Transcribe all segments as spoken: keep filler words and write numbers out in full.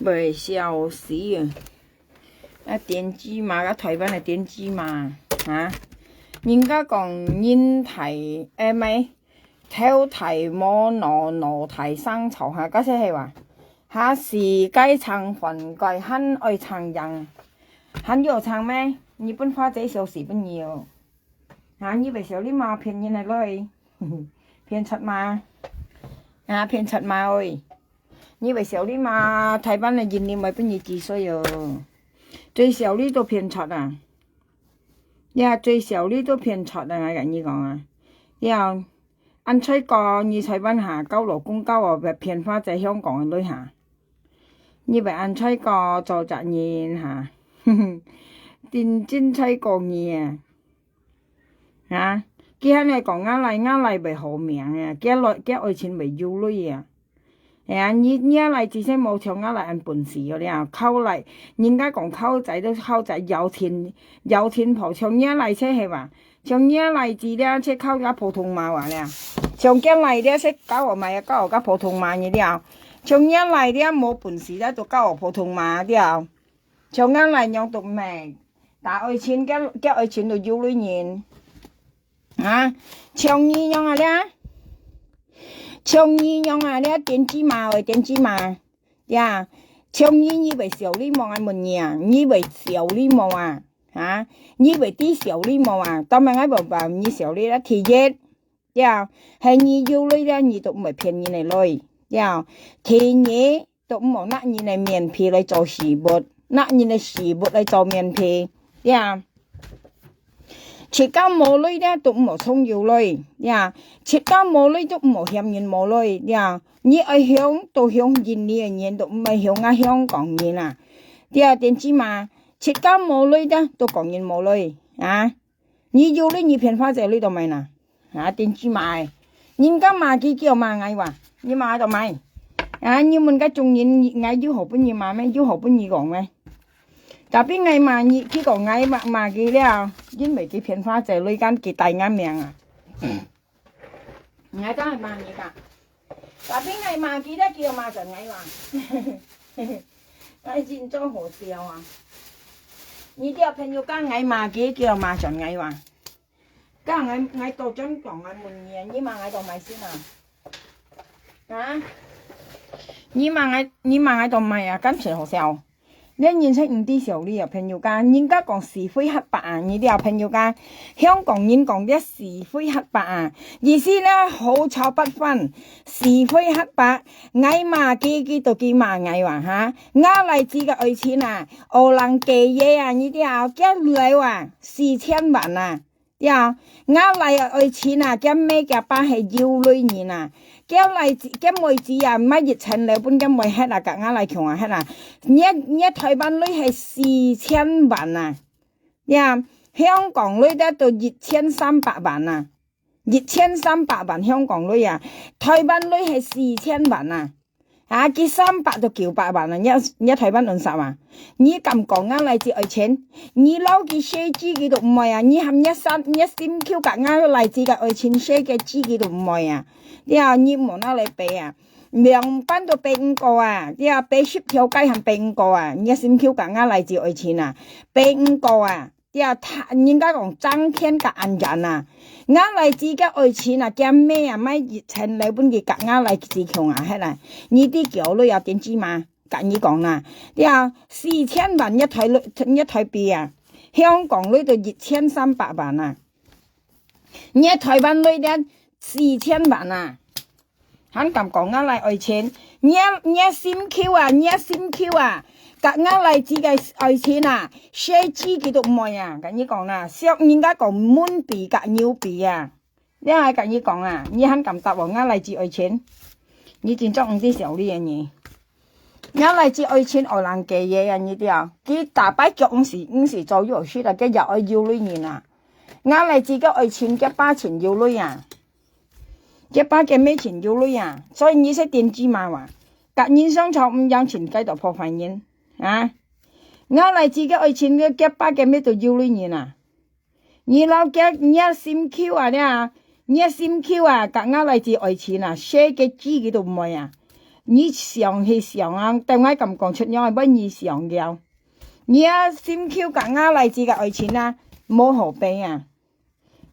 會笑死啊！啊，電子嫲，啊，臺灣个電子嫲，啊，人家講人大，誒，毋係，頭大無腦，腦大生草，哈，該係係哇？哈，世界撐飯蓋，還愛撐贏，還有撐咩？日本話這小事不要。 啊，你會笑你嫲騙人个來，騙賊嫲，啊，騙賊嫲喂！你會笑你嫲，臺灣个人民會分你治水哦。最笑你都騙賊啊！呀，最笑你都騙賊啊！𠊎跟你講啊，呀，恁衰過你臺灣下交老公交哦，騙花在香港个女下，你會恁衰過做責任哈，真真衰過你啊！ 啊，佢還來講𠊎倈，𠊎倈會好命啊，佢來，佢愛情會有鐳啊。哎呀，你，你倈仔至少無像𠊎倈恁本事个了，靠倈，人家講靠仔都靠仔搖錢，搖錢婆，像你倈仔係吧？像你倈仔這了，係靠个普通話話了，像佢倈仔這係教我買个，教我个普通話个了，像你倈仔這無本事了，都教我普通話了。 像𠊎倈樣都毋係，打愛情，佢，佢愛情都有鐳人。啊，像你樣啊了，像你樣啊了，電子嫲喂，電子嫲，呀，像你，你會笑你無？𠊎問你啊，你會笑你無啊？啊，你會知笑你無啊？當然𠊎無辦法你笑你啦。第一， 呀，係你有鐳了，你都毋會騙人个來。呀，第二，都毋好拿人个面皮來做食物，拿人个食物來做面皮。呀，自家無鐳了，都毋好充有鐳。呀，自家無鐳，都毋好嫌人無鐳。呀，你愛向，都向印尼个人，都毋愛向啊香港人啊。呀，電子嫲，自家無鐳了，都講人無鐳啊。 你有鐳，你騙花仔鐳都買哪？啊，電子嫲，人家罵佢，佢又罵𠊎哇，你罵𠊎都買。啊，你問該種人，𠊎有好分你罵咩？有好分你講咩？Tapi𠊎罵你，佢講𠊎罵，罵佢了，因為佢騙花仔鐳，敢佢帶𠊎命啊！𠊎當然罵你吧。 Tapi𠊎罵佢，佢又罵轉𠊎哇。𠊎真做好笑啊！你這朋友講𠊎罵佢，佢又罵轉𠊎哇。該𠊎，𠊎倒轉講，𠊎問你，你罵𠊎做麼事啊？啊？你罵𠊎，你罵𠊎做麼啊？感覺好笑。 這人生毋知笑你啊，朋友家。人家講是非黑白啊，你這朋友家，香港人講這是非黑白啊，意思呢，好吵不歡，是非黑白。𠊎罵佢，佢都佢罵𠊎哇哈。𠊎倈仔个愛情啊，學人家个啊，你這，佢樓啊，四千萬啊。 呀，𠊎倈仔愛情啊，佢姆佢爸係有鐳人啊。佢倈仔，佢妹子啊，買一層樓分佢妹核啊，佮𠊎倈共下核啊。若，若臺灣鐳係四千萬啊。呀，香港鐳得到一千三百萬啊。一千三百萬香港鐳啊，臺灣鐳係四千萬啊。 啊，佢三百到九百萬啊，若，若臺灣恁少啊？你敢講𠊎倈仔愛錢？你摎佢share佢都毋愛啊！你喊若三，若心臼佮𠊎倈仔个愛情share个佢都毋愛啊！了，你莫拿來比啊！兩半都比毋過啊！了，比十條街還比毋過啊！若心臼佮𠊎倈仔愛情啊，比毋過啊！ 呀，他，人家講爭天甲恁遠啊！𠊎倈仔个愛情啊，佢姆啊，買一層樓分佢佮𠊎倈仔共下核啊！你知幾多鐳啊，電子嫲？佮你講啦，呀，四千萬若臺鐳，若臺幣啊，香港鐳到一千三百萬啊！若臺灣鐳連四千萬啊！ 還敢講𠊎倈仔愛錢？若，若心臼啊，若心臼啊，佮𠊎倈仔个愛情啊，share佢都毋愛啊！佮你講啦，俗人家講蚊髀佮牛髀啊！這𠊎佮你講啊，你還敢答𠊎𠊎倈仔愛錢？你真正毋知笑你个你！𠊎倈仔愛錢學人家个啊，你知啊？佢逐擺腳毋係，毋係做有事啦，佢也愛有鐳人啊！𠊎倈仔个愛錢，佢爸錢有鐳啊！ 佢爸佢姆錢有鐳啊，所以你係電子嫲哇，佮人相吵毋贏錢，該到破壞人啊！𠊎倈仔个愛情，佢爸佢姆都有鐳人啊！你摎佢若心臼啊了，你个心臼啊，佮吾倈子愛情啊，細个子佢都毋愛啊。你想去想啊，等𠊎敢講出樣个，分你想了。你个心臼佮吾倈子个愛情啊，無好比啊。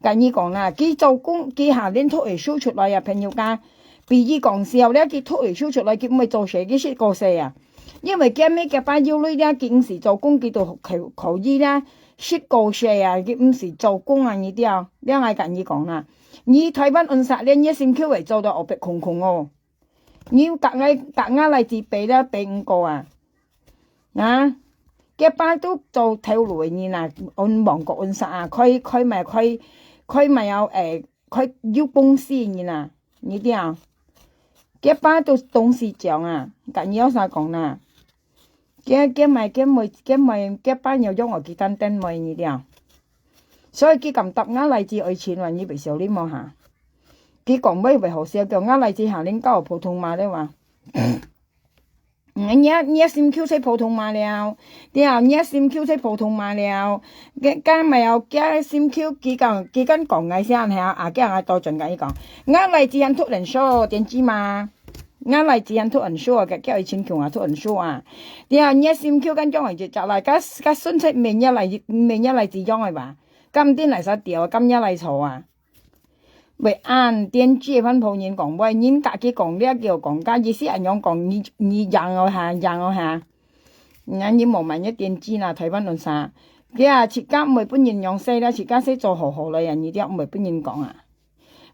佮你講啦，佢做工，佢下年讀會書出來啊，朋友家，比喻講笑了，佢讀會書出來，佢毋會做事，佢識過世啊。因為佢姆佢爸有鐳了，佢毋使做工，佢都可，可以啦。 識過世啊，佢毋使做工啊，你知無？這𠊎佮你講啦，你台灣恩煞連你心臼會做到烏白空空哦。你佮𠊎，佮吾倈子比了比毋過啊。啊，佢爸都做頭路个人啊，恩亡國恩煞啊，開，開賣，開，開賣啊，誒，開有公司个人啊，你知無？佢爸都董事長啊，佮你有啥講啦？ 佢，佢買，佢買，佢買，佢爸娘養我，佢單單買你了。所以佢敢答吾倈子愛情話，你袂笑你無哈？佢講話會好笑，叫吾倈子下年教普通話了哇。嗯，你，你个心臼係普通話了，對啊，你个心臼係普通話了。佢，佢買哦，佢个心臼，佢講，佢敢講𠊎先係啊，啊，佢𠊎倒轉佮你講，吾倈子還讀人書，電子嘛。 吾倈子還讀恩書啊，佢，佢愛親窮啊，讀恩書啊。對啊，你个心臼敢將來就接來，佮，佮孫出面也來，面也來自樣个吧？敢定來煞掉，敢也來錯啊？會恁電子个番婆人講，喂，人家佢講了，佢又講，佮意思恁樣講，你，你贏哦哈，贏哦哈。 啊，你無買你電子啦，台灣人啥？佢啊，自家毋會分人樣洗啦，自家洗做好好了呀，你就毋會分人講啊。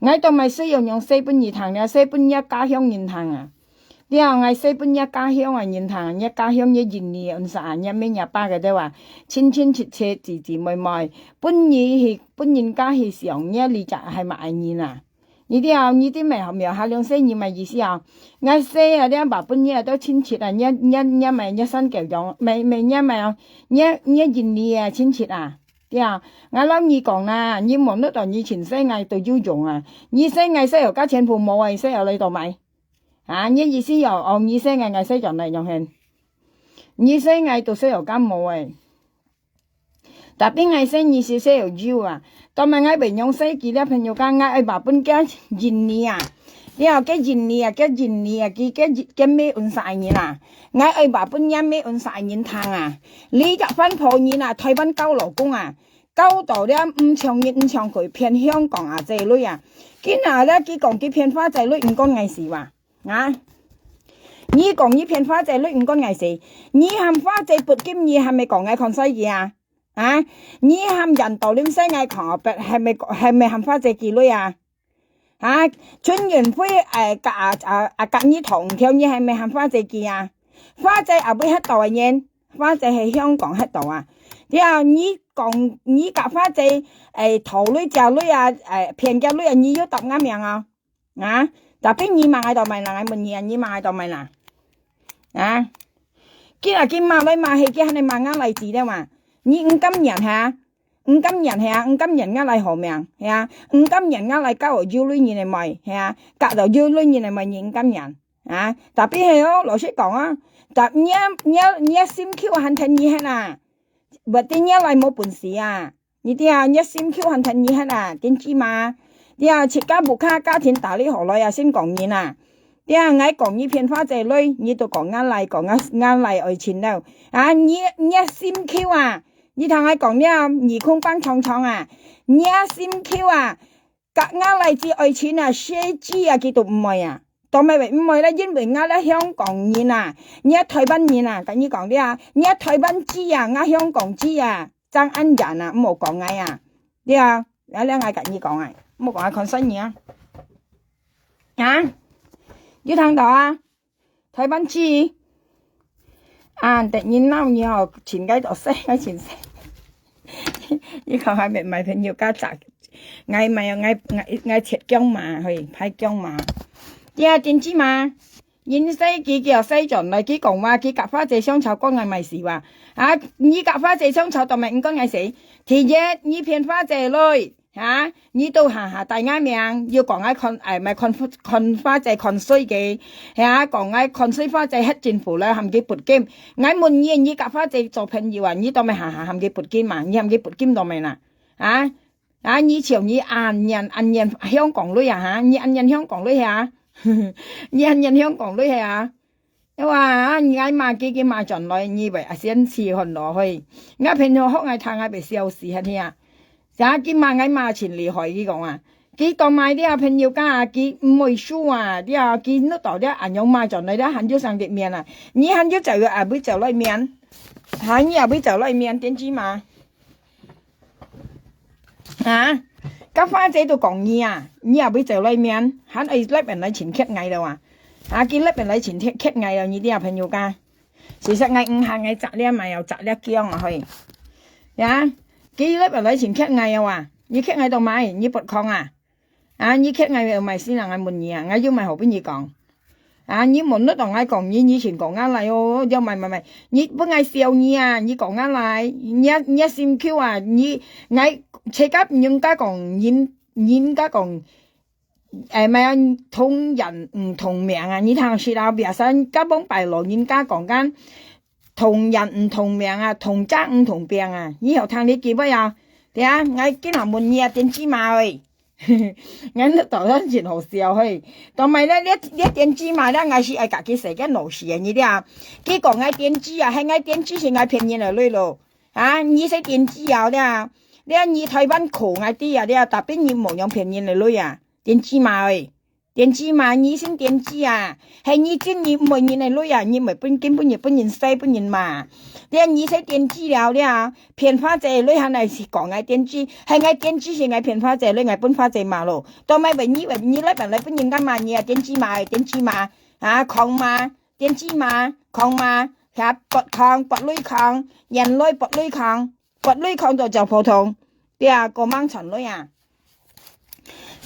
𠊎都買需要樣洗分你聽了，洗分你家鄉人聽啊。了，𠊎洗分你家鄉个人聽，你家鄉你印尼人啥，你姆你爸个對吧？親親切切，姊姊妹妹，分你去，分人家去想，你理解係麼个人啊？ 你知啊，你知無？無下兩世你麼意思啊？𠊎世啊，這把分你啊，都親戚啊，你，你，你麼，你三九樣，麼，麼，你麼，你，你印尼啊，親戚啊，對啊。𠊎摎你講啦，你無摎到你前世𠊎都有用啊。你世𠊎世有價錢鋪無啊，世有來到買。啊，你意思哦，哦，你世𠊎，𠊎世轉來用現。你世𠊎都世有價無誒。 Tapi𠊎洗你洗洗有油啊，當然𠊎會用洗佢了，朋友講，𠊎愛話分佢印尼啊，了，佢印尼啊，佢印尼啊，佢，佢，佢姆恩煞人啊，𠊎愛話分佢姆恩煞人聽啊，你這番婆人啊，台灣交老公啊，交到了毋像人毋像鬼，騙香港啊這類啊，佢拿了佢講佢騙花姐類，毋關𠊎事哇。 啊？你講你騙花姐類毋關𠊎事，你喊花姐撥金，你喊毋係講𠊎看衰佢啊？啊？你喊人道林西𠊎看白，喊毋係，喊毋係喊花姐佢類啊？啊？陳雲輝，誒，佮，啊，啊，啊，佮你同條，你喊毋係喊花姐佢啊？花姐也毋係該度个人，花姐係香港該度啊。了，你講，你佮花姐，誒，討鐳借鐳啊，誒，騙佢鐳啊，你有答𠊎名啊？ 啊？Tapi你罵𠊎做麼个啦？𠊎問你啊，你罵𠊎做麼个啦？啊？佢啊，佢罵來罵去，佢還係罵吾倈子了嘛？你毋甘願係啊？毋甘願係啊？毋甘願吾倈好命係啊？毋甘願吾倈交有鐳人个妹係啊？交到有鐳人个妹，你毋甘願啊？Tapi係哦，老實講啊，tapi你，你，你心臼還疼你係啦，毋知你倈無本事啊？ 你知啊，你心臼還疼你係啊，定知嘛？你啊，自家屋下家庭打理好來啊，先講人啊。你啊，𠊎講你騙花姐鐳，你都講吾倈，講吾，吾倈愛情了。啊，你，你心臼啊，你聽𠊎講了，耳空放長長啊，你心臼啊， 佮吾倈子愛情啊，細子啊，佢都毋愛啊。做麼个毋愛咧？因為吾這香港人啊，你台灣人啊，佮你講了啊，你台灣子啊，吾香港子啊，爭恁遠啊，毋好講𠊎啊。對啊，這，這𠊎佮你講啊，毋好講𠊎看衰你啊。啊？有聽到啊？ 台灣子，啊，等你鬧你哦，請該多歲，𠊎請歲。你看還沒買朋友家宅，𠊎買，𠊎，𠊎，𠊎切薑嘛，嘿，排薑嘛。對啊，定知嘛？人細佢叫細轉來，佢講話，佢佮花姐相吵，關𠊎麼个事哇？啊，你佮花姐相吵，當然毋關𠊎事。第一，你騙花姐來， 哈，你都下下帶𠊎名，又講𠊎看，哎，毋係看，看花姐看衰佢，哈，講𠊎看衰花姐，歇政府了，喊佢撥金。𠊎問你，你佮花姐做朋友啊，你做麼个下下喊佢撥金嘛？你喊佢撥金做麼个啦？啊？啊，你像你恁樣恁樣香港鐳啊哈，你恁樣香港鐳啊，你恁樣香港鐳啊。 哇，𠊎罵佢，佢罵轉來，你會啊，先試看落去。𠊎朋友學𠊎聽，𠊎會笑死佢聽。啊，佢罵𠊎罵盡厲害，佢講啊，佢講麼个朋友家啊，佢毋會輸啊，了，佢搿到了，恁樣罵轉來了，還有上个面啊，你還有走啊，會走來面，哈，你也會走來面，點知嘛？ 啊，該花姐都講你啊，你也會走來面，還愛來本來請客𠊎了啊。啊，佢來本來請客客𠊎了，你這朋友家。其實𠊎毋行，𠊎摘了嘛，要摘了姜啊，嘿。呀，佢來本來請客𠊎了啊，你客𠊎到買，你不空啊？啊，你客𠊎要買先啊，𠊎問你啊，𠊎有買好分你講。 啊，你問得到𠊎講，你，你先講𠊎來哦，要買買買，你分𠊎笑你啊，你講𠊎來，你，你心口啊，你，𠊎，切个人家講，人，人家講，誒，麼个同人毋同命啊，你聽識啊，biasa个往擺老人家講緊，同人毋同命啊，同隻毋同病啊，你有聽這句話啊？對啊，𠊎今日問你啊，點知嘛喂？ 𠊎搿到真好笑嘿。同埋咧，這，這點知嘛，這𠊎係愛家己寫个老師啊，你這。佢講𠊎點知啊，係𠊎點知係𠊎騙人个鐳咯。啊，你係點知啊，這，這你台灣苦𠊎知啊，這，tapi你無用騙人个鐳啊，點知嘛喂。點知嘛，你先點知啊，係你真你毋會人个鐳啊，你毋會分，根本你分人使分人罵。這你係點知了，這。 騙花姐，你還來講𠊎點知，係𠊎點知係𠊎騙花姐，你𠊎分花姐罵咯。到尾尾你，你來本來分人家罵你啊，點知罵，點知罵，啊，狂罵，點知罵，狂罵，遐拔空，拔鐳空，眼淚拔鐳空，拔鐳空到就普通，對啊，過猛賺鐳啊。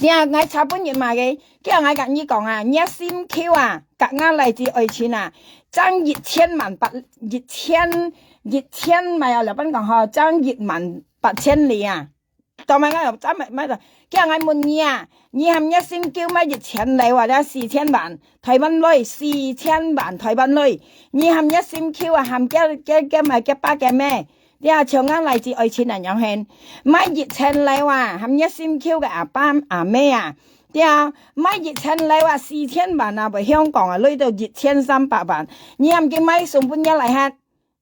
呀，𠊎昨晡日嘛个，叫𠊎甲你講啊，若心臼啊，甲吾倈子愛情啊，爭一千萬八，一千，一千萬啊，老板講吼，爭一萬八千里啊。到尾𠊎又爭買，買到，叫𠊎問你啊，你含若心臼買一千樓啊，了四千萬，台灣鐳，四千萬台灣鐳，你含若心臼啊，含幾，幾，幾買幾百幾咩？ 呀，像吾倈子愛情恁樣形，買一千樓啊，含若心臼个阿爸阿姆啊，呀，買一千樓啊，四千萬啊，會香港啊，鐳到一千三百萬，你含佢買送分若倈仔。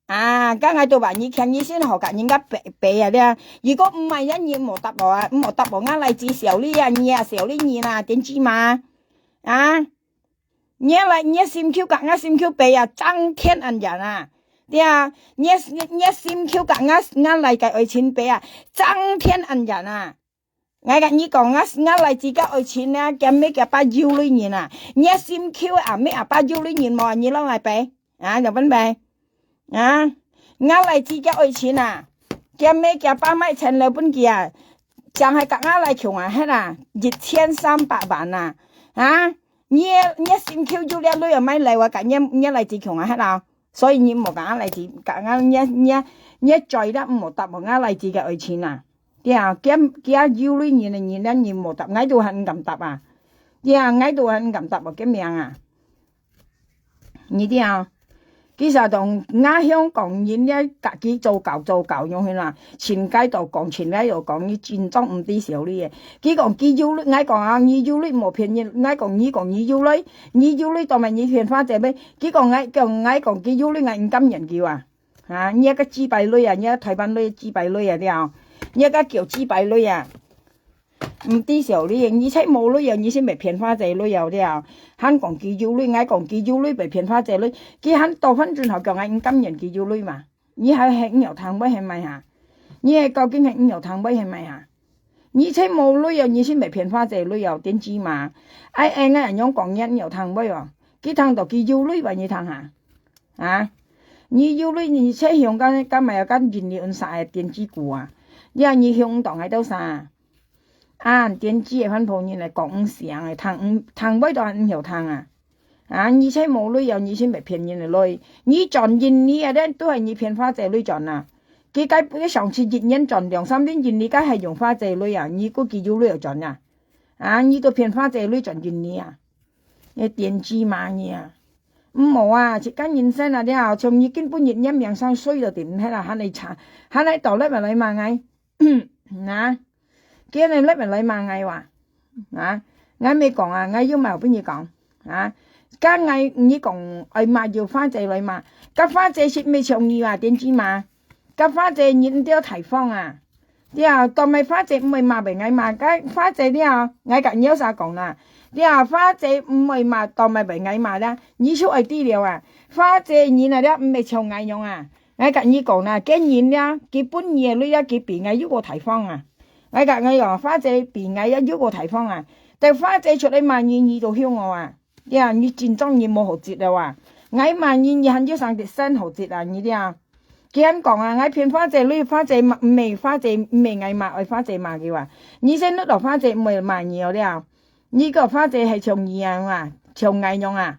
啊，該𠊎都話你欠你先好甲人家賠，賠啊，了，如果毋買，你無答我啊，無答我，吾倈子笑你啊，你啊笑你人啊，點知嘛？啊？ 若倈，若心臼甲吾心臼比啊，爭天恁遠啊！對啊，若，若心臼甲吾，吾倈个愛情比啊，爭天恁遠啊！𠊎甲你講，吾，吾倈子个愛情啊，驚姆驚爸有鐳人啊！若心臼啊，姆啊爸有鐳人無？你摎𠊎比啊，有分別？啊，吾倈子个愛情啊，驚姆驚爸買千樓分佢啊，淨係甲吾倈窮啊，係啊，一千三百萬啊！啊！ 若，若心臼有了鐳啊，買樓啊，甲若，若倈子窮啊，係啦。所以你莫甲吾倈子，甲吾若，若，若嘴啦，莫答應吾倈子个愛情啊。對啊，佢，佢有鐳人个人，咱人莫答，𠊎都還毋敢答啊。對啊，𠊎都還毋敢答啊，救命啊！你知啊？ 其實同吾香港人咧，家己做狗做狗樣形啦，盡該度講，盡該度講，你真正毋知笑你个。佢講佢有鐳，𠊎講啊，你有鐳無騙人，𠊎講你講你有鐳，你有鐳當然你騙花姐咩？佢講𠊎，講𠊎講佢有鐳，𠊎毋甘願佢啊。啊，你个雞排鐳啊，你个台灣鐳雞排鐳啊了，你个叫雞排鐳啊。 毋知笑你，你才無鐳啊，你先會騙花姐鐳啊了。還講佢有鐳，𠊎講佢有鐳，會騙花姐鐳。佢還倒翻轉頭講，𠊎毋甘願佢有鐳嘛。你還係毋曉聽話係咪啊？你係究竟係毋曉聽話係咪啊？你才無鐳啊，你先會騙花姐鐳啊，點知嘛？哎，哎，𠊎恁樣講，你毋曉聽話哦。佢聽到佢有鐳話，你聽下。啊？你有鐳，你才向該，該買啊，該人力運啥个電子股啊？你啊，你向到𠊎兜啥？ 啊，電子个番婆人來講毋成个，聽毋，聽會都還毋曉聽啊。啊，你才無鐳啊，你先會騙人个鐳。你賺印尼啊，這都係你騙花姐鐳賺啊。佢該，佢上次一年賺兩三輪印尼，該係用花姐鐳啊，你估佢有鐳賺啊？啊，你都騙花姐鐳賺印尼啊？你電子嘛你啊！毋好啊，自家人生啊，了，從你根本一年命生衰到定，係啦，還來查，還來到來嘛來罵𠊎。 啊，佢恁樣來來罵𠊎哇？啊，𠊎毋係講啊，𠊎有無分你講？啊，該𠊎你講愛罵就花姐來罵，該花姐係毋係像你啊，電視罵？該花姐人毋著大方啊？對啊，當然花姐毋會罵分𠊎罵，該花姐了，𠊎甲你有啥講啦？對啊，花姐毋會罵，當然分𠊎罵啦，你就愛知了啊。花姐人啊，了毋係像𠊎樣啊。 𠊎甲你講啦，該人了，佢分你个鐳了，佢比𠊎又過大方啊！𠊎甲你講，花姐比𠊎也又過大方啊！但花姐出來罵你，你都凶我啊！呀，你真正人無好質了啊！𠊎罵你，你還有生得生好質啊！你了，佢還講啊，𠊎騙花姐鐳，花姐罵，毋係花姐，毋係𠊎罵，愛花姐罵佢啊！你先摎到花姐毋會罵你哦了！你个花姐係像你啊，像𠊎樣啊！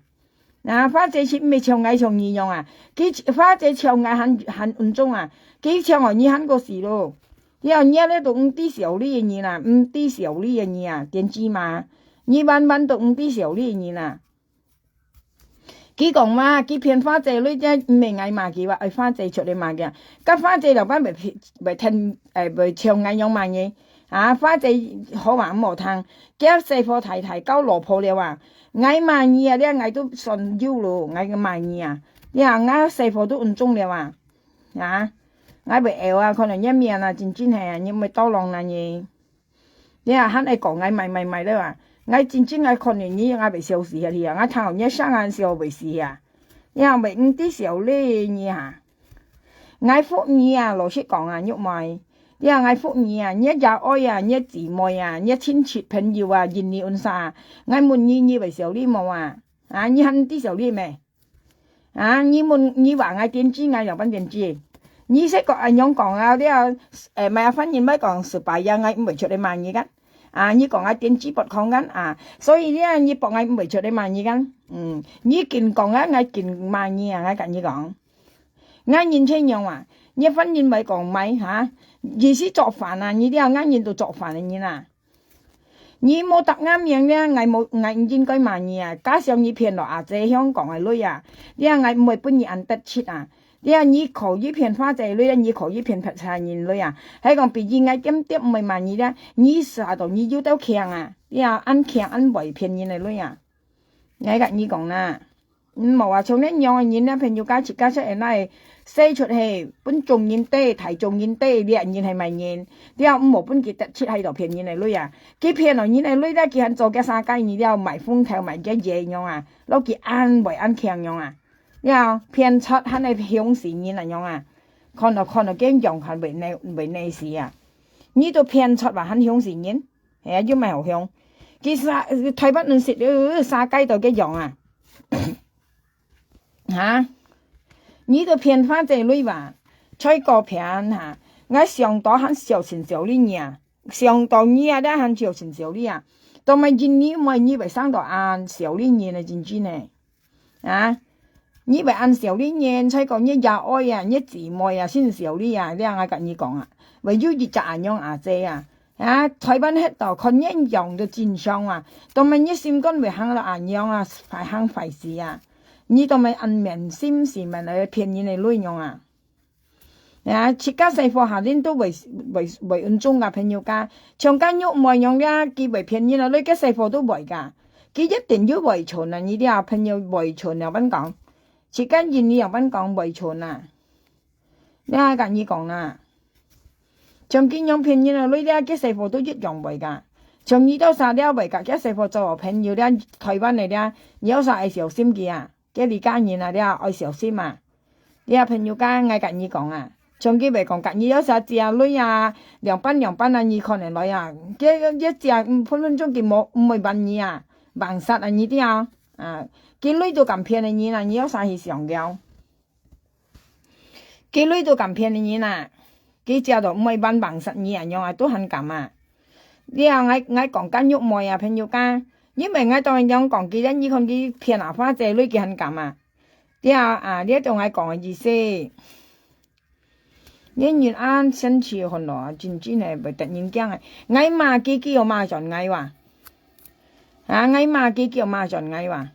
啊，花姐係毋係像𠊎像你樣啊？佢花姐像𠊎還還穩重啊！佢像哦，你還過死咯！了，你這都毋知小理个人啊，毋知小理个人啊，電視罵，你萬萬都毋知小理个人啊！佢講嘛，佢騙花姐鐳，毋係𠊎罵佢哇，愛花姐出來罵佢啊！該花姐老闆會騙會聽，誒，會像𠊎樣罵你？ 啊，花姐好話毋好聽，厥細貨大大交老婆了啊！𠊎罵你啊，這𠊎都算有咯，𠊎个罵你啊，這𠊎細貨都穩重了啊！啊，𠊎會慪啊，看到你面啊，真真係啊，你毋會倒浪啦你！這還愛講𠊎買買買了啊！𠊎真真𠊎看到你，𠊎會笑死下去啊！𠊎聽到你聲啊，笑會死啊！這毋係毋知小理你啊！ 𠊎服你啊，老實講啊，玉妹，這𠊎服你啊，你爺哀啊，你姊妹啊，你親戚朋友啊，人你恁儕，𠊎問你，你會小理無啊？啊，你還毋知小理咩？啊，你問你話𠊎電視，𠊎仰般電視？你識講恁樣講啊，這，誒，麼个番人愛講十八呀，𠊎毋會出來罵你个。啊，你講𠊎電視不空个啊，所以這你บอก𠊎毋會出來罵你个。嗯，你緊講啊，𠊎緊罵你啊，𠊎甲你講。 𠊎人這樣啊，你番人會講買哈，意思做飯啊，你這𠊎人都做飯个人啊。你無答𠊎名了，𠊎無，𠊎毋應該罵你啊。加上你騙了阿姐香港个鐳啊，這𠊎毋會分你恁得戚啊。這你可以騙花姐鐳，你可以騙別儕人鐳啊。係講比如𠊎點點毋會罵你了，你啥到你有兜強啊，這恁強恁會騙人个鐳啊。𠊎甲你講啦。 嗯，無啊，像恁樣个人啊，朋友家自家出現來，生出去，分眾人知，大眾人知，這人係麼人，了毋好分佢得戚，係度騙人个鐳啊！佢騙了人个鐳了，佢還做个生計，你了賣風頭，賣个嘢樣啊，摎佢恁會恁強樣啊！了騙出還係凶死人啊樣啊！看到看到見樣還會內會內死啊！你都騙出話還凶死人，係啊，又毋係好凶。佢生台灣人食，呃，生計到个樣啊！ 哈？你都騙花姐鐳哇？在該騙哈？𠊎想到還小心小理你啊，想到你啊，這還小心小理啊。當然因你毋愛你會生到恁小理人个真真呢。啊？你會恁小理人，在該你爺哀啊，你姊妹啊，先小理啊，這𠊎甲你講啊，會有一隻恁樣阿姐啊。 啊，台灣歇到看恁樣都真相啊，當然你心肝會行到恁樣啊，壞行壞事啊，你當然恁面心是面來騙人个內容啊。啊，自家細貨下人都會會會運中个朋友家，像該玉妹樣了，佢會騙人啊，你个細貨都會个，佢一定有會存啊，你這朋友會存啊，仰般講，自家人你仰般講會存啊。 這𠊎甲你講啦，像佢樣騙人个鐳了，佢細貨都一樣會个。像你兜儕了會甲佢細貨做朋友了，台灣个了，你兜儕愛小心佢啊，佢離家人啊了，愛小心啊。這朋友家，𠊎甲你講啊，像佢會講甲你兜儕借鐳啊，兩班兩班啊，你可能來啊，佢佢借分分鐘佢無毋會還你啊，還殺啊你兜啊，啊，佢鐳都敢騙个人啊，你兜儕去想了。 佢鐳都敢騙个人啊，佢借到毋會還還殺你啊，仰啊都還敢啊。這𠊎𠊎講甲玉妹啊，朋友家，因為𠊎當然講佢咧，你看佢騙阿花姐鐳佢還敢啊。這啊，這就𠊎講个意思。你人恁生趣，看咯，真真个會得人驚个。𠊎罵佢，佢又罵轉𠊎哇。啊，𠊎罵佢，佢又罵轉𠊎哇。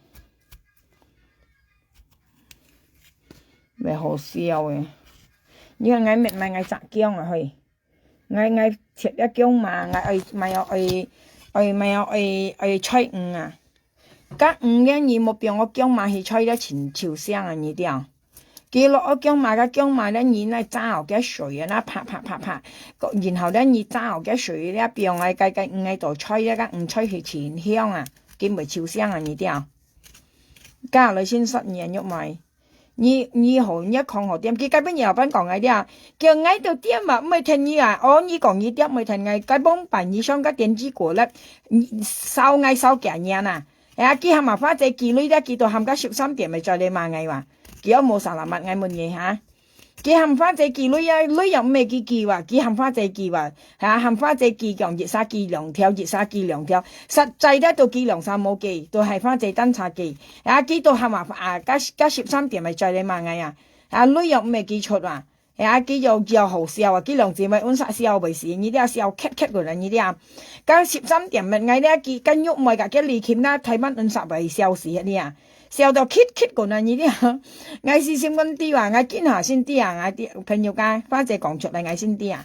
會好笑个。你看𠊎面賣𠊎隻驚啊嘿！ 𠊎𠊎切了薑嫲，𠊎愛買愛愛買愛愛菜魚啊。該魚呢，你莫放我薑嫲去菜了，盡臭腥啊，你知啊。佢落我薑嫲，該薑嫲了，你那炸好个水啊，那啪啪啪啪，然後了，你炸好个水了，放來該該魚个做菜了，該魚菜去盡香啊，佢毋會臭腥啊，你知啊。該來先說你肉糜。 你你好，你講好點，佢該本老闆講𠊎了，叫𠊎到店嘛，毋會聽你啊。哦，你講你店毋會聽𠊎，該往擺你上个電視過了，你燒𠊎燒幾年啊？哎呀，佢喊嘛花姐寄鐳了，佢都喊个十三點个再來罵𠊎哇，佢又無salamat𠊎問你哈。佢喊花姐寄鐳啊，鐳又毋係佢寄哇，佢喊花姐寄哇。 哈，喊花姐寄講一儕寄兩條，一儕寄兩條，實際咧都寄兩儕無寄，都係花姐單儕寄。啊，佢都喊啊，啊，該該十三點个再來罵𠊎啊，啊，鐳又毋係佢出啊，啊，佢又又好笑啊，佢兩姊妹恩煞笑袂死，你這笑咳咳个人，你這，該十三點个𠊎這，佢該玉妹个佢離琴啦，台灣恩煞會笑死你啊，笑到咳咳个人，你這，𠊎是心肝知啊，𠊎今下先知啊，𠊎知朋友家花姐講出來，𠊎先知啊。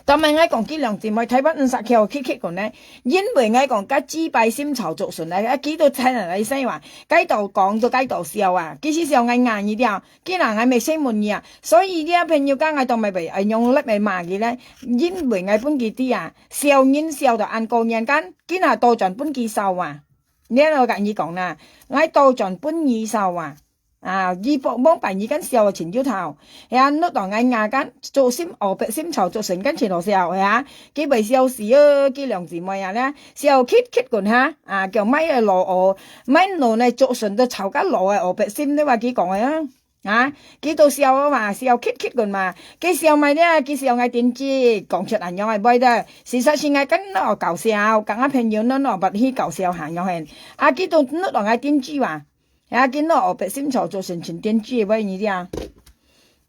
當然𠊎講佢兩姊妹，台灣毋識橋，去去講呢，因為𠊎講該幾擺心潮做順來，啊，佢都聽人來生話，該度講都該度笑啊，其實笑𠊎硬一點，佢人𠊎未識問你啊，所以你啊朋友講𠊎當咪會，哎，用力會罵佢咧，因為𠊎分佢知啊，笑人笑到恁過年間，佢那倒轉分佢笑啊，你愛同佢講啦，𠊎倒轉分你笑啊。 啊，佢莫莫擺你間笑个盡有頭，係啊，你當𠊎牙間做心，哦，白心潮做神間盡好笑，係啊，佢會笑死哦，佢兩姊妹啊咧，笑咳咳棍哈，啊，叫買个老哦，買老呢做神都吵个老个哦，白心你話佢講个啊，啊，佢都笑啊嘛，笑咳咳棍嘛，佢笑埋咧，佢笑𠊎電視，講出恁樣个話的，事實是𠊎跟哦搞笑，跟啊朋友呢哦，不去搞笑下樣hen，啊，佢都你當𠊎電視哇。 啊，今日哦，白心潮做成成電視个你聽，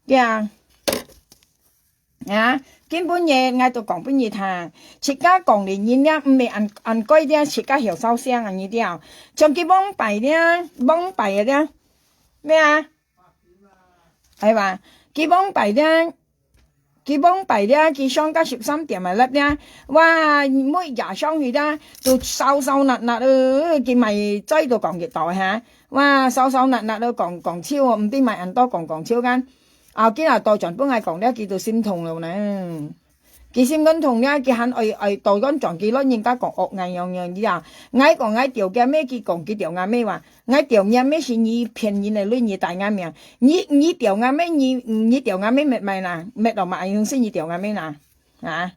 對啊，啊，今晡日𠊎都講分你聽，自家講理人咧，毋係恁恁該咧，自家曉燒聲啊，你聽，像佢往擺咧，往擺个咧，咩啊？係吧？佢往擺咧， 佢往擺咧，佢上到十三點个粒咧，哇，每日上去咧，都燒燒焫焫哦，佢買嘴都講佢到哈，哇，燒燒焫焫哦，講講笑哦，毋知買恁多講講笑間。啊，今日倒轉分𠊎講咧，佢都心痛了呢。佢心肝痛咧，佢還愛愛倒轉轉佢老人家講惡𠊎樣樣你啊，𠊎講𠊎丟个咩，佢講佢丟𠊎咩哇。 𠊎丟若咩係你騙人个，你你帶𠊎命，你你丟若咩，你你丟若咩，搣買啦，搣落嘛，用死你丟若咩啦，啊！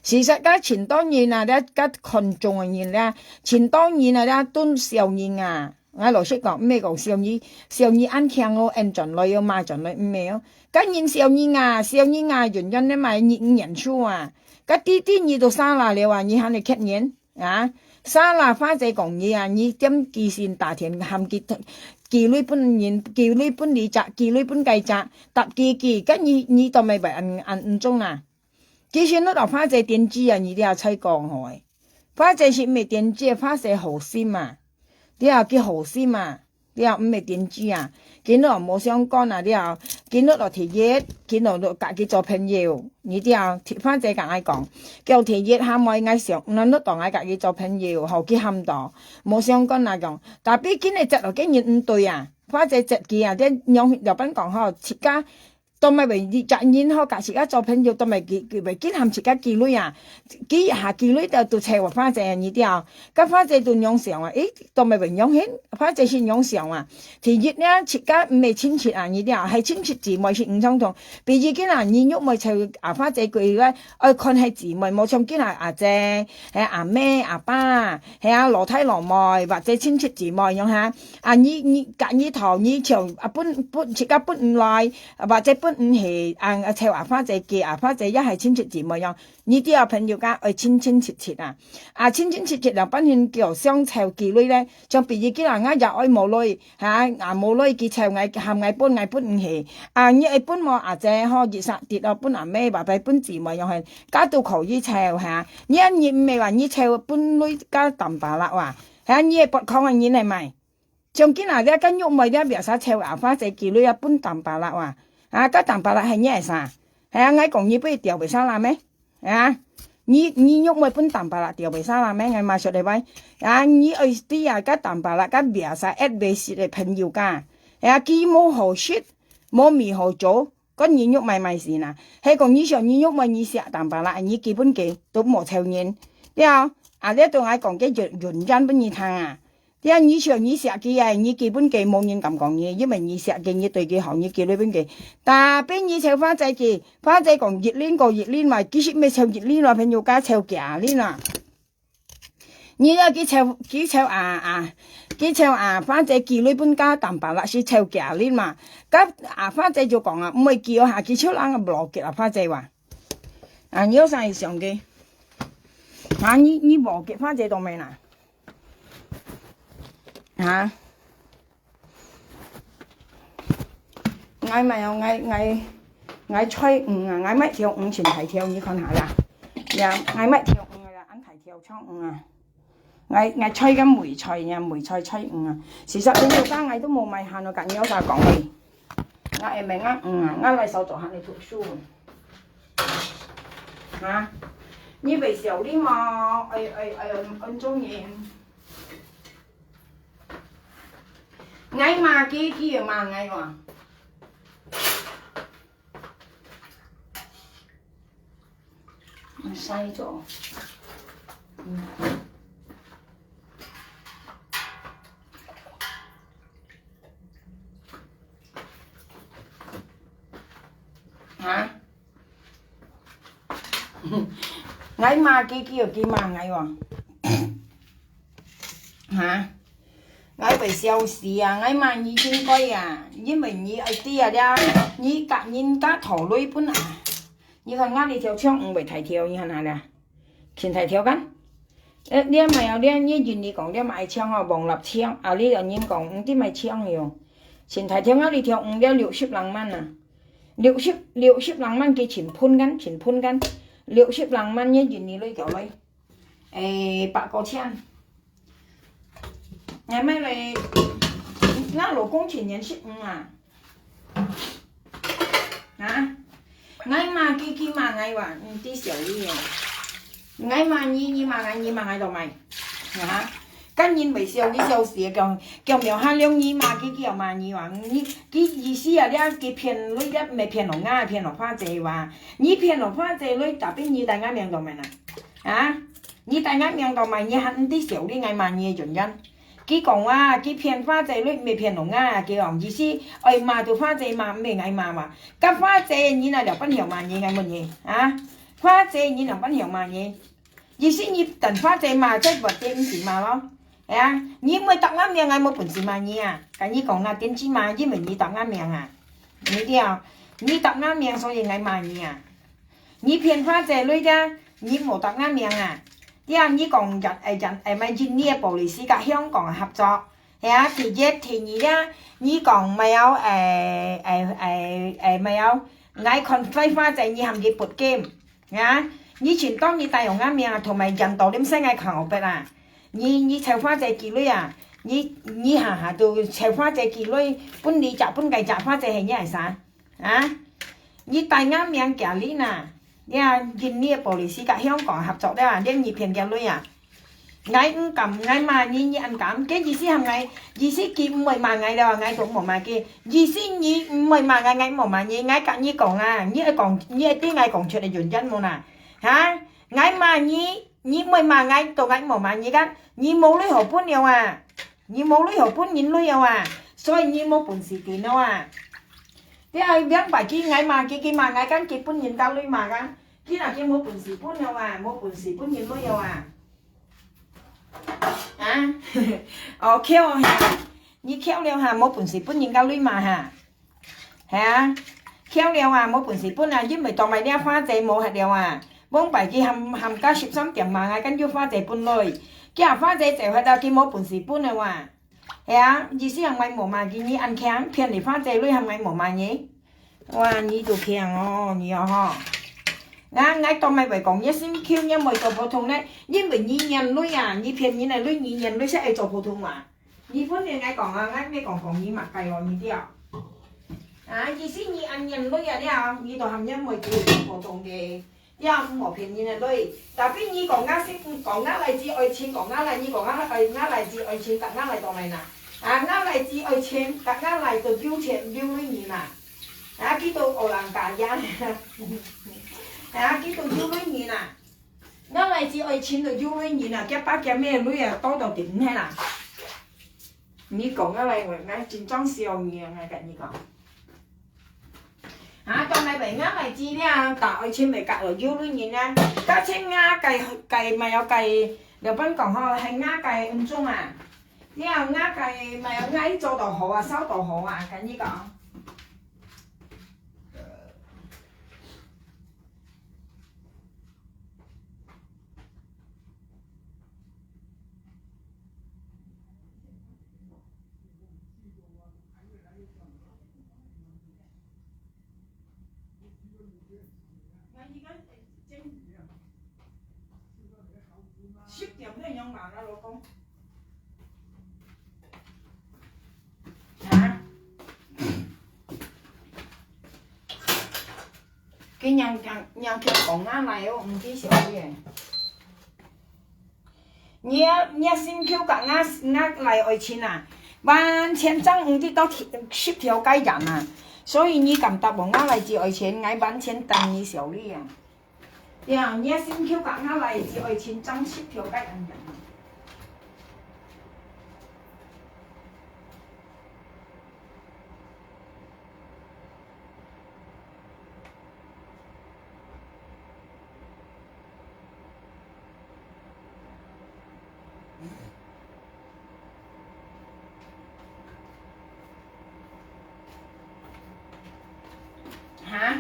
事實个盡多人啊，這个看中个人咧，盡多人啊，這都小人啊。𠊎老實講，毋係講小人，小人恁強哦，恩轉來哦，罵轉來，毋係哦。該人小人啊，小人啊，遠遠个嘛，你你認輸啊，該弟弟你都生啦了啊，你還係客人？ 啊，salah花姐講你啊，你點寄信打電喊佢寄鐳分人，寄鐳分你隻，寄鐳分該隻，答佢佢，該你你都毋會恁恁毋中啊。其實你老花姐電視啊，你這才講好誒。花姐係毋係電視，花姐好心啊，你啊佢好心啊。 了，毋係電視啊，今日無相干啊了，今日落第一，今日落佮佢做朋友，你知啊，花姐佮𠊎講，叫第一下妹𠊎想，𠊎落當𠊎佮佢做朋友，好佢喊到，無相干啊講，tapi今日接落个人毋對啊，花姐接佢啊，這樣了般講吼，自家 都毋係為你隻人吼，假使啊做朋友，都毋係佢佢會緊喊自家寄鐳啊，寄一下寄鐳都都找我花姐你知啊，該花姐都仰想啊，誒，都毋係為仰形，花姐係仰想啊。第一呢，自家毋係親戚啊，你知啊，係親戚姊妹係毋相同。比如今啊，你又毋會找啊花姐佢个，愛看係姊妹，無像今啊阿姐，係阿妹、阿爸，係啊老弟老妹，或者親戚姊妹樣哈。啊，你你隔日頭，你像啊分分自家分毋來， 啊，或者分毋係，啊，啊，湊阿花姐寄，阿花姐也係親戚姊妹樣。你知啊，朋友家愛親親戚戚啊。啊，親親戚戚兩班人叫相湊寄鐳咧，像比如今啊，𠊎也愛無鐳，哈，啊，無鐳佢湊𠊎，喊𠊎分，𠊎分毋係。啊，你愛分無阿姐吼，一煞跌哦，分阿妹，或者分姊妹樣係，該都可以湊哈。你啊，你毋係話你湊分鐳加淡薄啦哇，哈，你愛不康个人來買。 像今啊，這个玉妹這biasa湊阿花姐寄鐳啊，分淡薄啦哇。啊，該淡薄啦係你个啥？係啊，𠊎講你分佢吊白沙啦咩？啊，你你肉妹分Tampalak吊白沙啦咩？𠊎嘛曉得喂。啊，你愛知啊，該Tampalak該biasa at basic个朋友家，係啊，佢無好食，無米好做，該你肉妹買先啊。係講你想你肉妹你惜Tampalak，你基本个都無臭人，對啊。啊，這對𠊎講个原原因分你聽啊。 對啊，你想你惜佢啊，你基本个無人敢講你，因為你惜佢，你對佢好，你寄鐳分佢。Tapi你湊花姊佢，花姊講一輪過一輪嘛，其實毋係湊一輪咯，朋友家湊幾輪啊。你啊，佢湊佢湊啊啊，佢湊啊，花姊寄鐳分該Tampalak係湊幾輪嘛。該啊，花姊就講啊，毋會寄哦，下佢就人無寄啊，花姊話。啊，你有啥想个？啊，你你無寄花姊做咩啦？ 哈？𠊎買哦，𠊎𠊎𠊎菜魚啊，𠊎買條魚盡大條，你看下啦。呀，𠊎買條魚啊，恁大條長魚啊。𠊎𠊎菜跟梅菜呀，梅菜菜魚啊。事實朋友家𠊎都無買閒哦，跟你有啥講哩？𠊎會買𠊎魚啊，𠊎來燒做下你讀書。哈？你會笑哩嘛？哎哎哎，恁中意。 𠊎罵佢，佢又罵𠊎哇。晒咗。嗯。哈？ 𠊎罵佢，佢又佢罵𠊎哦。哈？𠊎會笑死啊！𠊎罵你應該啊，因為你愛知啊，這你甲人家討鐳本啊。你看𠊎這條長毋會大條，你看下啦，盡大條kan？誒，這麼樣，這你印尼講這麼愛長哦，黃蠟長，啊，你有人講毋知麼長喲。盡大條，𠊎這條五了六十零萬啊。 六十，六十零萬佢盡分kan，盡分kan。六十零萬个印尼鐳繳來，誒，八個千。𠊎買來，𠊎老公盡年十五啊。啊？𠊎罵佢，佢罵𠊎哇，毋知笑你哦。 𠊎罵你，你罵𠊎，你罵𠊎做麼个？啊？該人會笑你笑死，講講苗漢良你罵佢，佢又罵你哇！你佢意思啊，這佢騙鐳，這毋係騙到𠊎，騙到花姊哇！你騙到花姊鐳，tapi你帶𠊎命做麼个呢？啊？你帶𠊎命做麼个？你還毋知笑你，𠊎罵你个原因。佢講哇，佢騙花姊鐳，毋係騙到𠊎，佢講意思愛罵就花姊罵，毋係𠊎罵哇！該花姊你哪了半曉罵你，𠊎問你啊？花姊你哪半曉罵你？ 意思你等花姊罵，再不點毋使罵咯。係啊，你毋會答𠊎命，𠊎無本事罵你啊。跟你講啦，點知罵，因為你答𠊎命啊。你知啊，你答𠊎命，所以𠊎罵你啊。你騙花姊鐳个，你無答𠊎命啊。對啊，你講人，誒，人，誒，買印尼个policy佮香港个合作。係啊，第一，第二啊，你講麼个，誒，誒，誒，誒，麼个，𠊎看花姊，你喊佢撥game。 啊，你盡當你帶用𠊎命啊，同埋人到你毋使𠊎看後背啊。你你湊花姊寄鐳啊，你你下下都湊花姊寄鐳，分你隻分該隻花姊係你係啥？啊，你帶𠊎命寄你呐，你啊，印尼个policy佮香港合作了啊，連你騙佢鐳啊。 𠊎毋敢，𠊎罵你，你恁敢？該意思喊𠊎，意思佢毋會罵𠊎了，𠊎都無罵佢。意思你毋會罵𠊎，𠊎無罵你。𠊎佮你講啊，你愛講，你愛對𠊎講出个原因無啦？哈？𠊎罵你，你毋會罵𠊎，都𠊎無罵你个。你無鐳好分了啊！你無鐳好分人鐳了啊！所以你無本事頂了啊！你愛明白佢，𠊎罵佢，佢罵𠊎，kan佢分人家鐳罵kan。佢若佢無本事分了啊，無本事分人鐳了啊！ 啊？哦，巧啊！你巧了哈，無本事分人家鐳罵哈。係啊，巧了啊，無本事分啊，因為當埋這花姊無忒了啊。往擺佢喊，喊到十三點嘛，𠊎跟住花姊分鐳。佢啊花姊走忒啊，佢無本事分了啊。係啊，意思人𠊎無罵佢，你恁強，騙你花姊鐳喊𠊎無罵你。 哇，你都強哦，你哦吼。啊，𠊎當然會講，你心口你毋會做普通呢，因為你認鐳啊，你騙人个鐳，你認鐳係愛做普通話。你分人𠊎講啊，𠊎毋係講講你麼个哦，你知啊？啊啊，意思你恁樣鐳啊了，你都含樣會做普通个，了毋好騙人个鐳。Tapi你講𠊎識，講𠊎倈仔愛錢，講𠊎倈，你講𠊎，𠊎倈仔愛錢，答𠊎倈到哪啦？啊，𠊎倈仔愛錢，答𠊎倈到有錢有鐳人啊。啊，佢到學人家呀。啊，佢到有鐳人啊。𠊎倈仔愛錢到有鐳人啊，佢爸佢姆鐳啊，多到頂係啦。你講𠊎倈，𠊎真正笑你啊，𠊎跟你講。 啊，當然袂，𠊎倈仔呢，打愛情袂甲了有鐳人啊，甲錢啊，該該買了該，日本講吼，係啊該恩種啊，了啊該買了啊做到好啊，燒到好啊，跟你講。 十點鐘嘛，𠊎老公。啊？佢娘娘娘叫講啊來哦，毋知曉个。 你个，你个心臼甲𠊎，𠊎倈仔愛情啊，完全爭毋得到十條街人啊。所以你敢答應𠊎倈仔愛情，𠊎完全等你小麗啊。對啊，你个心臼甲𠊎倈仔愛情爭十條街人啊。 哈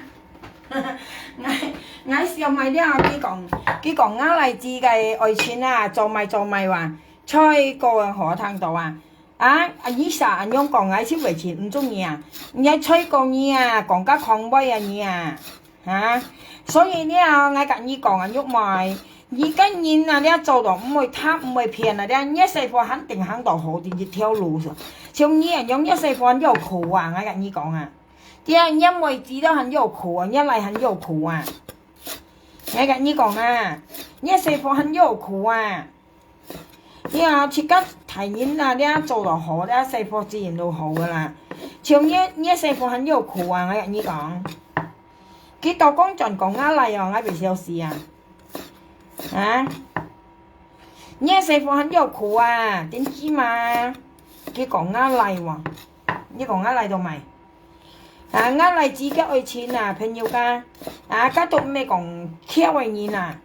？𠊎，𠊎笑賣了，佢講，佢講𠊎倈仔个愛情啊，做賣做賣哇，菜果啊，好聽到啊。 啊，啊，你煞恁樣講，𠊎就會真毋中意啊！你个菜果你啊，講甲空杯啊你啊，哈！所以了，𠊎甲你講啊，玉妹，你个人啊，了做到毋會貪，毋會騙啊，了，你个生活肯定行到好个一條路上。像你恁樣，你个生活有苦啊，𠊎甲你講啊，對啊，你个妹子都很有苦啊，你个倈很有苦啊，𠊎甲你講啊，你个生活很有苦啊。 你啊，自家大人啊，你啊做到好，你啊生活自然就好个啦。像你，你个生活很有苦啊，𠊎甲你講。佢到講轉講啊來哦，𠊎會笑死啊！啊？你个生活很有苦啊，點知嘛？佢講啊來哦，你講啊來做麼个？啊，𠊎倈仔个愛情啊，朋友家，啊，家都毋係講巧个人啊。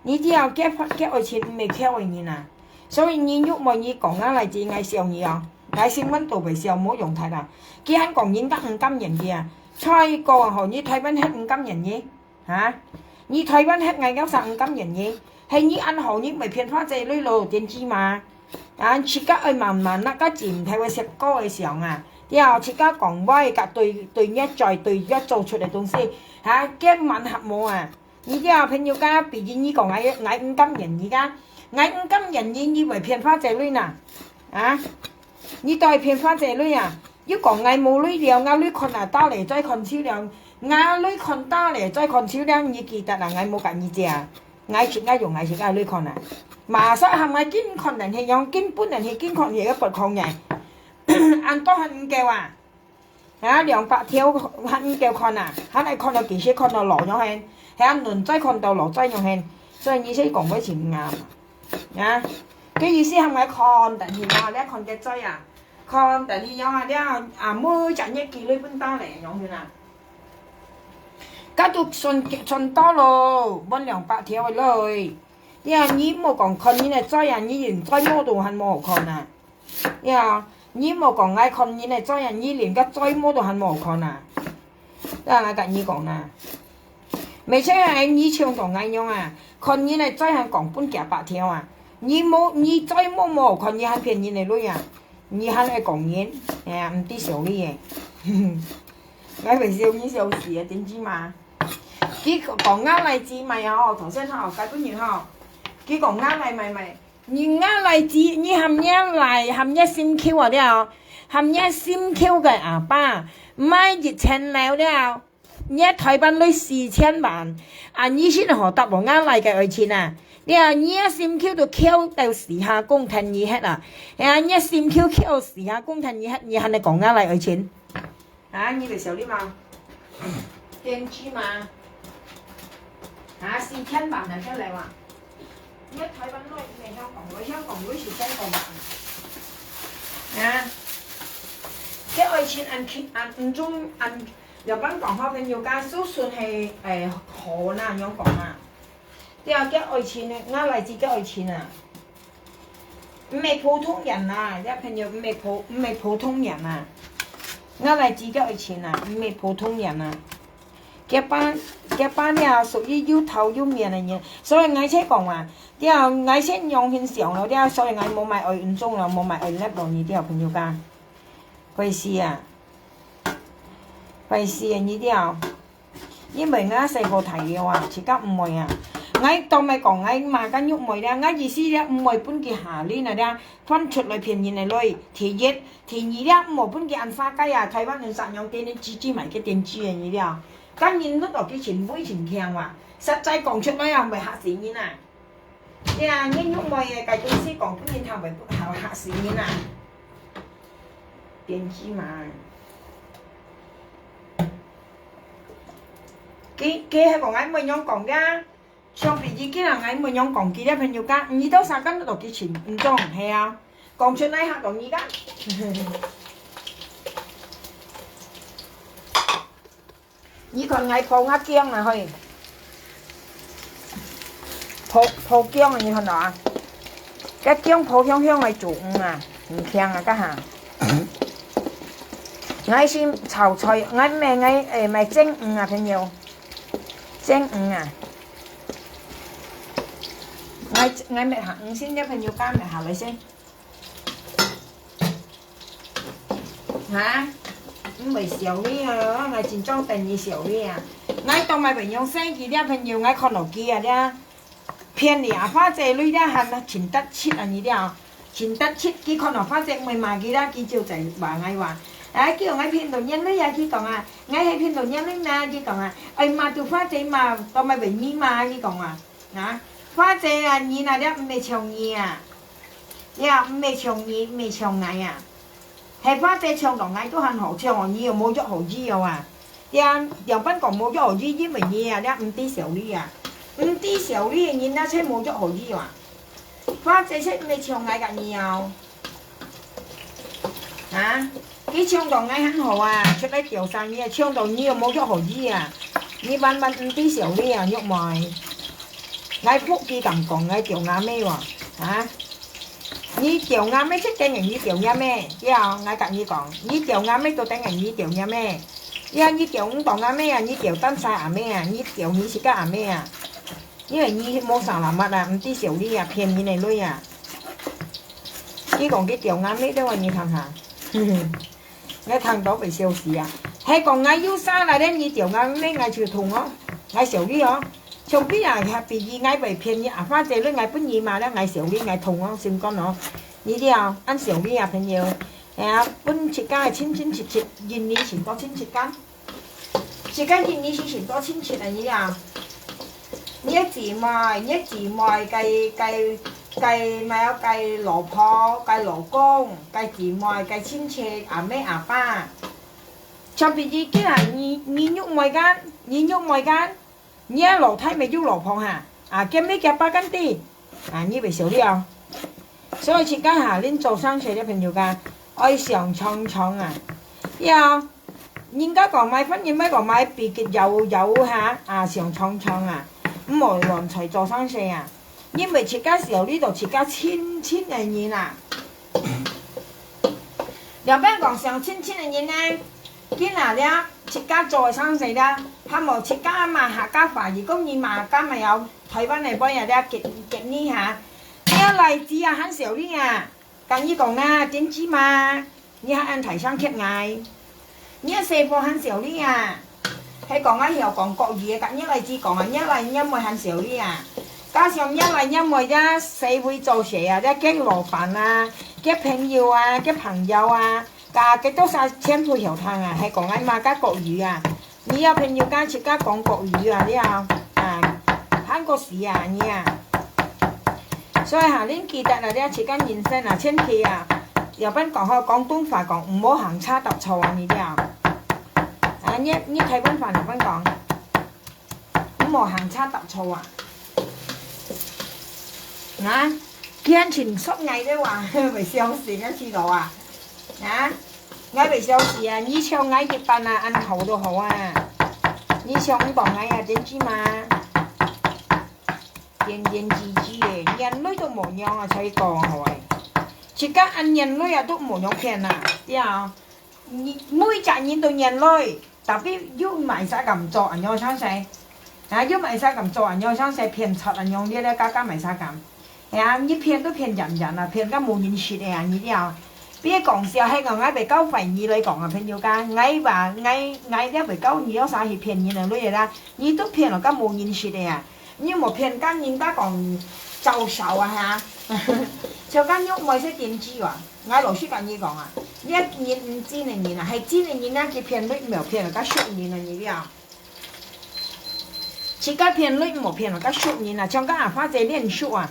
你知啊，結婚，結愛情毋係巧个人啊。所以你玉妹你講啊來知𠊎笑你哦，𠊎心肝都會笑，無用忒啦。佢還講人家毋甘願个啊，菜果啊吼，你台灣核毋甘願你，哈？你台灣核𠊎有啥毋甘願你？係你恁好，你毋會騙花姐鐳咯，點知嘛？啊，自家愛慢慢那个錢，忒會食果个想啊。了，自家講話甲對，對若嘴，對若做出个東西，哈，根本合無啊。 你个朋友家，比如你講𠊎，𠊎毋甘願你个，𠊎毋甘願你，你會騙花姐鐳哪？啊？你都係騙花姐鐳啊？又講𠊎無鐳了，𠊎鐳看啊，到了再看手了，𠊎鐳看到了再看手了，你記得啊，𠊎無甲你借啊，𠊎自家用𠊎自家鐳看啊。馬上喊𠊎緊看等去，用緊分等去，緊看去个不空个，恁多還毋夠啊？ 啊，兩百條還毋夠看啊，還愛看到幾時看到老樣形，還愛輪再看到老再樣形，所以你先講話真啱啊。啊，佢意思喊𠊎看等去啊，你看个嘴啊，看等去樣啊，了啊，每隻月寄鐳分到咧，樣形啊。該都算，算到咯，分兩百條个鐳。你啊，你莫講看人个嘴啊，你連嘴毛都還無好看啊。 呀，你莫講𠊎看人个嘴啊，你連个嘴毛都還無看啊！啊，𠊎甲你講啊，毋係啊，你像同𠊎樣啊，看人个嘴還講分幾百條啊！你無，你嘴毛無看，你還騙人个鐳啊！你還愛講人，哎呀，毋知笑你个。𠊎會笑你笑死啊，點知嘛？佢講𠊎倈仔嘛呀，吼，頭先吼，該本人吼，佢講𠊎倈仔嘛嘛， 你啊倈仔，你含你倈仔，含你心臼啊了，喊若心臼个阿爸，賣一千樓了，若台灣鐳四千萬，啊，你先好答我，𠊎倈个愛情啊。了，若心臼都翹到四下公聽你歇啊，啊，若心臼翹四下公聽你歇，你還來講𠊎倈愛情？啊，你會笑你嗎？電視嗎？啊，四千萬啊，出來哇！ 你台灣來，你香港來，香港來是香港人。啊，這愛情恁輕，恁毋中，恁，有般講好朋友家，就算係，誒，好啦，仰講啊？對啊，這愛情呢，𠊎來自這愛情啊，毋係普通人啊，這朋友毋係普，毋係普通人啊，𠊎來自這愛情啊，毋係普通人啊。 佢爸，佢爸了，屬於又頭又面个人，所以𠊎才講啊，了，𠊎先用很想了，了，所以𠊎無買愛運動了，無買愛力了，你了朋友家，會死啊，會死啊，你了，因為𠊎細個大了啊，自家毋會啊，𠊎當咪講𠊎媽个玉妹了，𠊎意思了，毋會分佢下輪啊了，翻出來騙人个鐳，第一，第二了，毋好分佢恁花街啊，台灣人啥樣天天支支買个電視个你了。 該人都到佢盡會盡強哇，實在講出來啊，會嚇死人啊！對啊，你玉妹个該東西講分人聽會嚇，嚇死人啊！電視嘛，佢，佢係講𠊎妹仰講个啊，像比如今日𠊎妹仰講，佢个朋友家，你到啥間都到佢盡，毋中，係啊，講出來嚇到你个。 你看𠊎烰啊薑啊，嘿，烰，烰薑啊，你看到啊？該薑烰香香來煮魚啊，毋香啊，該下。𠊎先炒菜，𠊎毋係，𠊎，誒，毋係蒸魚啊，朋友，蒸魚啊。𠊎，𠊎搣下魚先，這朋友家搣下來先。 哈？毋會笑你哦，𠊎真正等你笑你啊！𠊎當買朋友生佢了朋友，𠊎看到佢啊了，騙你啊，花姐鐳了還真得戚啊你了，真得戚，佢看到花姐毋會罵佢了，佢就在罵𠊎話，哎，叫𠊎騙到眼淚啊，佢講啊，𠊎係騙到眼淚啊，佢講啊，哎，罵到花姐罵，當買朋友罵，佢講啊，啊，花姐啊，你那了毋係像你啊。 呀，毋係像你，毋係像𠊎啊。係花姐像到𠊎都還好像哦，你又無約好意哦啊。呀，兩班講無約好意，因為你啊，你毋知笑你啊。毋知笑你个人啊，才無約好意啊。花姐才毋係像𠊎个你哦。啊，佢像到𠊎還好啊，出來釣生意啊，像到你又無約好意啊。你萬萬毋知笑你啊，玉妹。𠊎福氣咁講，𠊎釣阿妹喎，啊。 你釣阿妹就等於你釣若姆，對啊，𠊎甲你講，你釣阿妹就等於你釣若姆。呀，你釣毋到阿妹啊，你釣單儕阿妹啊，你釣你自家阿妹啊。因為你無selamat啊，毋知笑你啊，騙人个鐳啊。你講佢釣阿妹，等下你聽下。𠊎聽到會笑死啊！係講𠊎有生來咧，你釣𠊎毋係，𠊎就痛哦，𠊎笑你哦。像比啊，比如𠊎會騙你啊，花姐鐳𠊎分你嘛咧，𠊎笑你，𠊎痛哦，心肝哦。你知啊，恁笑你啊，朋友，哎呀，分自家个親親戚戚，印尼先多親戚間，自家印尼先先多親戚啊，你啊。 你个姊妹，你个姊妹，个，个，个，麼个，个老婆，个老公，个姊妹，个親戚，阿姆阿爸。像比如今啊，你，你玉妹間，你玉妹間，你个老弟乜有老婆哈？啊，今日佢爸間知，啊，你會笑了。所以自家下，恁做生意个朋友間，愛想長長啊。要 人家講買，番人買講買，比佢有有哈，啊，想長長啊，毋好亂在做生意啊。因為自家小里頭自家親親个人啊，兩邊講想親親个人呢，今仔日自家做生意啦，還無自家嘛客家話，如果你嘛客家嘛有台灣个話啊，了結結你哈，你要來知啊，還小里啊。 甲你講啊，點知嘛？你還恁大聲㧒𠊎，你个細伙還小你啊，係講啊曉講國語个，甲你來知講啊，你來你妹還小你啊。加上你來你妹這社會做事啊，這結老闆啊，結朋友啊，結朋友啊，加幾多少錢退後堂啊？係講恁嘛加國語啊？你有朋友間自家講國語啊？你啊，啊，還過死啊，你啊！所以哈，恁記得啊，你自家人生啊，千祈啊，有般講吼，廣東話講，毋好行差踏錯啊，你知啊？啊，你你台灣話有般講？ 毋好行差踏錯啊！啊，佢還盡熟𠊎个話，會相信啊，知道啊？啊，𠊎會相信啊！你像𠊎一般啊，恁好都好啊！你想毋到𠊎啊，真知嘛？點點滴滴个，眼淚都無用啊，才講好誒。自家恁眼淚啊，都無用騙啊，對啊！你每隻人都眼淚。 Tapi又買啥敢做恁樣相勢？啊，又買啥敢做恁樣相勢？騙賊恁樣，你來加加買啥敢？哎呀，你騙都騙人人啊，騙到無人識个啊，你了。別講笑，係講𠊎會教壞你來講啊，朋友家，𠊎話，𠊎，𠊎了會教你有啥去騙人个女个啦，你都騙了到無人識个啊，你莫騙到人家講招數啊哈，像該玉妹係點知啊？ 𠊎老實甲你講啊，你一个人毋真个人啊，係真个人啊，佢騙你毋好騙了，甲俗人啊，你了。自家騙你毋好騙了，甲俗人啊，像甲阿花姐臉熟啊。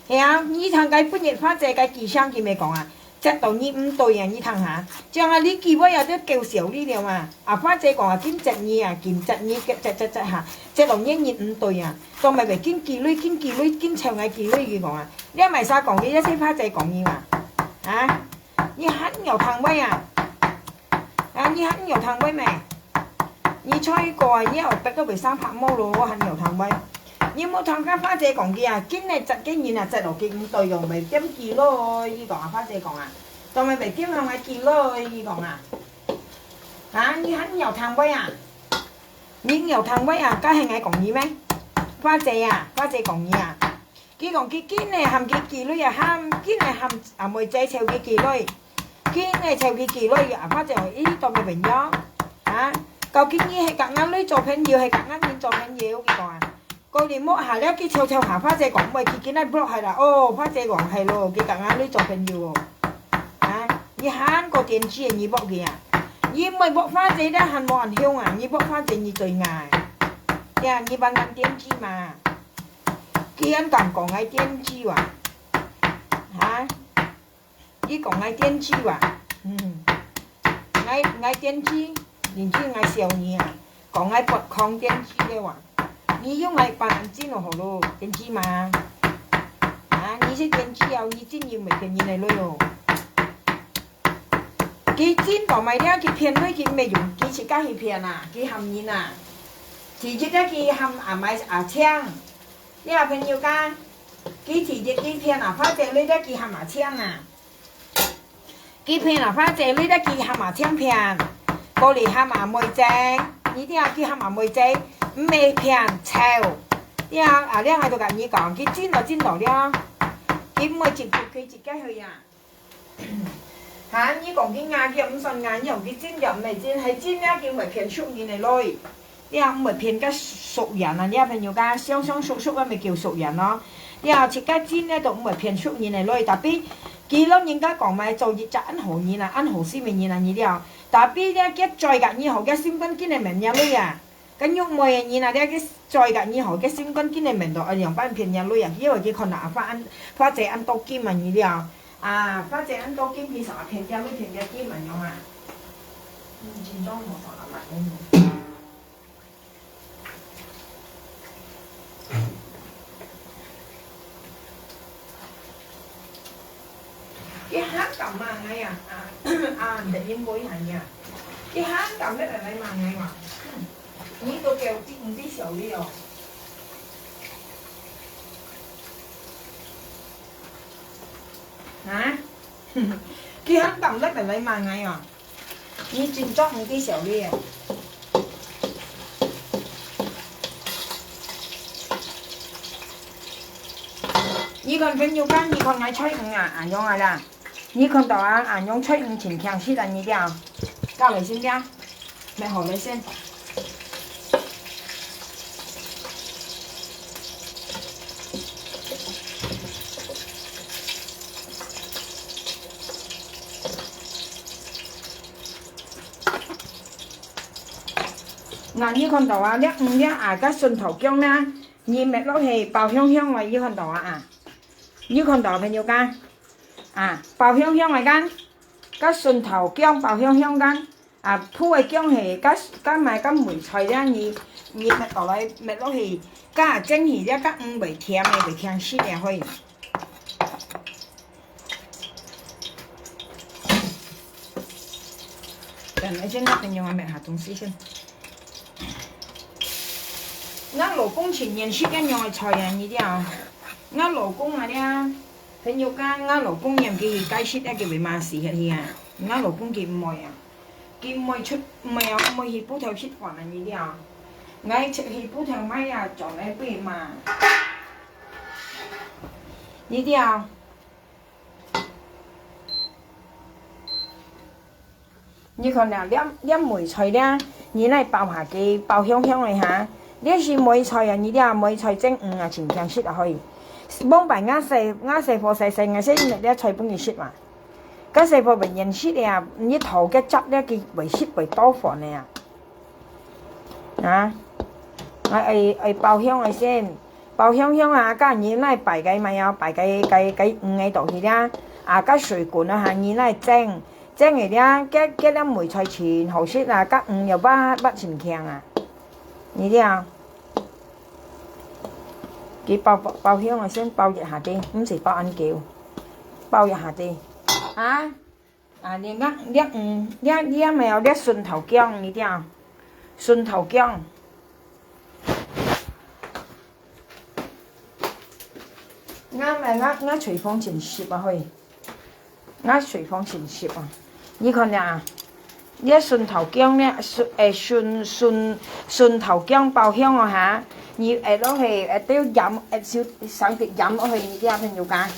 係啊，你聽該半日花姐个記性佢咪講啊，接到你毋對啊，你聽下，像啊你幾位啊都夠笑你了嘛。阿花姐講啊，緊接你啊，緊接你，接接接接下，接到你人毋對啊，做咩會緊記你，緊記你，緊湊𠊎記你，佢講啊，你買啥講你，這係花姐講你嘛？啊？ 你還有聽話啊？啊，你還有聽話咩？你吹過啊，你有逼到會生白毛咯，還有聽話。你無聽甲花姐講佢啊，緊來接个人啊，接落去毋對用，袂點記咯，佢講啊，花姐講啊，做咩袂點行來記咯，佢講啊。啊，你還有聽話啊？你有聽話啊？該係𠊎講你咩？花姐啊，花姐講你啊。 佢講佢緊來喊佢記女啊，喊緊來喊阿妹仔湊佢記女，緊來湊佢記女啊，花姐講，咦，當个朋友啊？究竟你係甲𠊎女做朋友，係甲𠊎人做朋友？佢講啊，過年摸下了，佢湊湊下，花姐講，毋係佢緊來block係啦，哦，花姐講係咯，佢甲𠊎女做朋友哦。啊，你還過點知你block佢啊？你毋係block花姐，你還無恁凶啊？你block花姐你最矮。呀，你慢慢點知嘛。 佢恁敢講𠊎點知哇？哈？佢講𠊎點知哇？嗯，𠊎，𠊎點知，認真𠊎笑你啊！講𠊎發狂點知个哇！你用𠊎扮恁真哦好咯，點知嘛？啊，你係點知哦，你真有袂騙人个女哦！佢真講買了，佢騙女，佢毋係用，佢自家去騙啊，佢喊人啊！第一个佢喊阿妹阿青。 你啊朋友講，佢第一佢騙啊花姐，你得佢喊阿青啊。佢騙啊花姐，你得佢喊阿青騙。過來喊阿妹仔，你聽佢喊阿妹仔，毋係騙，臭。你啊，啊，你啊，𠊎都甲你講，佢真到真到了，佢毋會接觸佢自家去啊。 哈，你講佢牙佢毋算牙，你講佢真个毋係真，係真个佢毋會騙熟人个咯。你啊，毋會騙个熟人啊，你啊朋友家，相相熟熟个咪叫熟人咯。你啊，自家真个都毋會騙熟人个咯，tapi佢老人家講嘛，做一隻恁好人啊，恁好心个人啊，你了。Tapi呢，佢嘴甲你好，佢心肝緊个問你咯呀。 該玉妹个人啊，你个嘴甲你好，該心肝緊个問到，哎，仰般騙人女啊？因為佢看到阿花恁，花姐恁多金啊，你了。啊，花姐恁多金，佢想騙人女，騙人金啊，樣啊？嗯，真正無法啊，佢還敢罵𠊎啊？啊，啊，毋得因為恁樣啊。佢還敢來來罵𠊎嘛？你都叫你毋知笑你哦。啊？佢還敢來來罵𠊎哦？ 你真正毋知笑你。你看朋友間，你看𠊎菜魚啊，恁樣啊啦。你看到啊，恁樣菜魚真強勢啦，你了。搞來先了，買好來先。那你看到啊，這魚這啊，該筍頭薑呢，你搣落去爆香香个，你看到啊啊，你看到朋友間啊，爆香香个間，該筍頭薑爆香香間啊，鋪个薑係該該買該梅菜這，你你搣落來搣落去，該蒸起這該魚會甜个，會甜食个可以。 等一下，那朋友啊，買下東西先。𠊎老公盡厭食恁樣个菜啊，你知啊？𠊎老公啊，這朋友講，𠊎老公嫌佢去街市啊，佢會罵死下去啊。𠊎老公佢毋愛啊，佢毋愛出，毋愛啊，毋愛去鋪頭食飯啊，你知啊？𠊎出去鋪頭買啊，轉來被罵。你知啊？ 你看啊，這這梅菜咧，你來爆下佢，爆香香个哈。這係梅菜啊，你這梅菜蒸魚啊，盡甜食啊可以。往擺𠊎細𠊎細婆細細，𠊎先搣這菜分佢食嘛。該細婆會厭食个啊，你頭个汁咧，佢會食會多飯个啊。 啊，愛愛愛爆香个先，爆香香啊，該你來擺个嘛，要擺个个个魚个倒去啦，啊，該水滾啊，哈，你來蒸，蒸个了，該該粒梅菜盡好食啊，該魚又擘擘盡香啊，你知啊？佢爆爆爆香个先爆一下仔，毋使爆恁久，爆一下仔，啊。 啊，你看，這，嗯，這，這無有這筍頭薑，你知啊？筍頭薑。𠊎，𠊎，𠊎廚房盡濕啊，嘿。𠊎廚房盡濕啊。你看啊，這筍頭薑呢，筍，誒，筍，筍，筍頭薑爆香哦哈。你，誒，落去，誒，都鹽，誒，少，少滴鹽落去，你知啊，朋友間。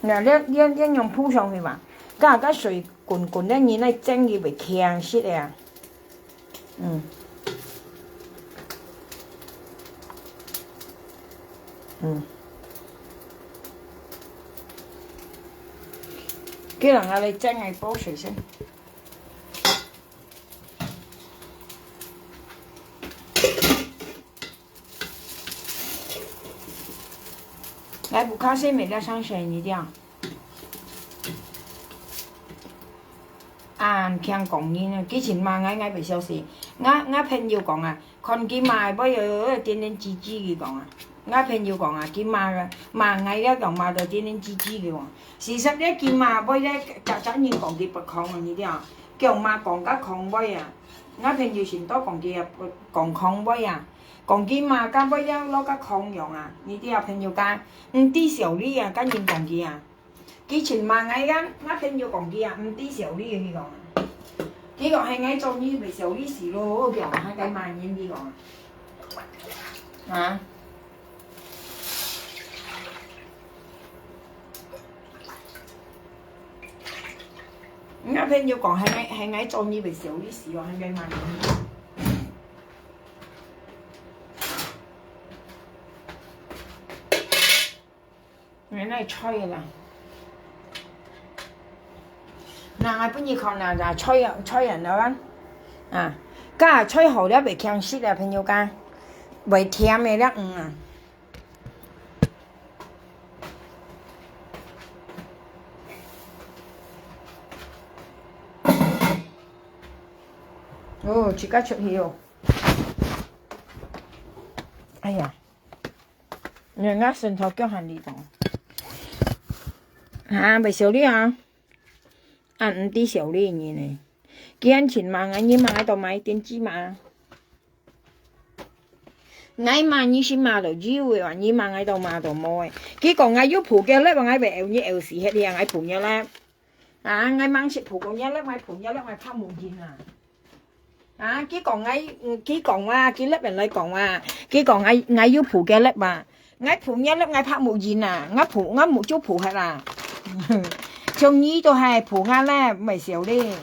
那這這這樣鋪上去嘛，該該水滾滾个，你來蒸佢會甜食个啊。嗯。嗯。叫人家來蒸个，煲水先。 來，不開心，沒得上水，你這樣。啊，聽講人啊，佢盡罵𠊎，𠊎袂笑死。𠊎，𠊎朋友講啊，看佢罵个尾，呃，呃，呃，點點雞雞，佢講啊。𠊎朋友講啊，佢罵个，罵𠊎了，講罵到點點雞雞，佢講。事實咧，佢罵尾咧，隻隻人講佢不空啊，你知啊？叫罵講甲空尾啊。𠊎朋友盡多講佢啊，講空尾啊。 講佢罵甲尾仔落甲空樣啊，你知啊，朋友講，毋知笑你啊，甲人講佢啊。佢盡罵𠊎啊，𠊎朋友講佢啊，毋知笑你，佢講啊。佢講係𠊎做你袂笑你死咯，佢講，還該罵人，佢講啊。啊？𠊎朋友講係𠊎，係𠊎做你袂笑你死哦，還該罵人。 原來菜啦。那𠊎分你看啦，啦，菜啊，菜啊，那啊，啊，該菜好了，袂牽食啊，朋友講，袂甜个了，嗯啊。 哦，自家出去哦。哎呀，人家伸頭腳還離當。啊，袂笑你啊？啊，毋知笑你呢。既然盡罵𠊎，你罵𠊎到買電子嘛？ 𠊎罵你係罵到有个哇，你罵𠊎到罵到無个。佢講𠊎有烳雞卵，𠊎會毆你毆死忒去啊！𠊎烳雞卵，啊，𠊎吂識烳過雞卵，𠊎烳雞卵，𠊎拍無人啊！啊，佢講𠊎，嗯，佢講啊，佢那邊來講啊，佢講𠊎，𠊎有烳雞卵嘛，𠊎烳雞卵，𠊎拍無人啊，𠊎烳，𠊎目珠烳忒啦。像你都係烳𠊎咧，毋係笑咧。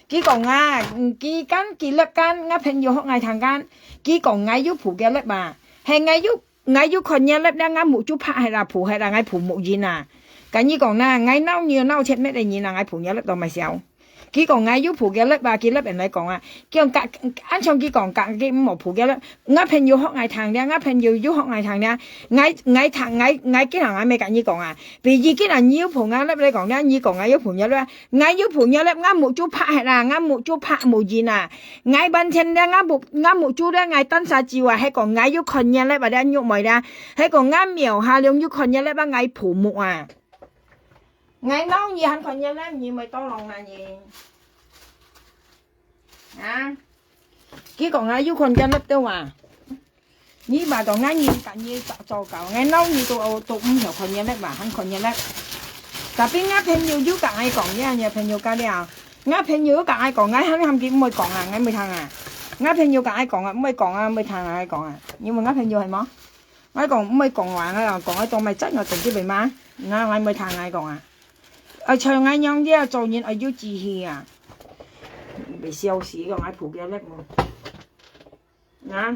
佢講啊，嗯，佢間，佢粒間，𠊎朋友學𠊎聽間，佢講𠊎有烳雞卵嘛，係𠊎有， ，𠊎有看若粒了，𠊎目珠白忒啦，浮忒啦，𠊎浮目仁啊。跟你講啦，𠊎惱你惱切滅个人啊，𠊎浮若粒都毋會笑。佢講𠊎有浮若粒啊，佢粒人來講啊，佢講，恁樣佢講，佢毋好浮若粒。𠊎朋友學𠊎聽了，𠊎朋友又學𠊎聽了，𠊎𠊎聽𠊎𠊎今下𠊎毋會跟你講啊，比如今下你有浮若粒來講了，你講𠊎有浮若粒， 𠊎有浮若粒，𠊎目珠白忒啦，𠊎目珠白無仁啊。𠊎半天了，𠊎目𠊎目珠了，𠊎單儕照啊，係講𠊎有看若粒啊，了肉妹了，係講𠊎廟下龍有看若粒啊，𠊎浮目啊。𠊎惱你還看若粒，你毋會多lòng啊你。啊，佢講啊，有看若粒到啊。 你話到𠊎人甲你做做狗，𠊎惱你都都毋曉看若粒啊，還看若粒。Tapi𠊎朋友有甲𠊎講，你你朋友甲了，𠊎朋友有甲𠊎講，𠊎喊喊佢毋會講啊，𠊎毋會聽啊。𠊎朋友甲𠊎講啊，毋會講啊，毋會聽啊，𠊎講啊。你問𠊎朋友係無？𠊎講毋會講話，𠊎講講个都毋係真个，等佢袂罵，𠊎𠊎毋會聽，𠊎講啊。愛像𠊎樣，你做人愛有志氣啊！袂笑死，講𠊎浮若粒無？ 啊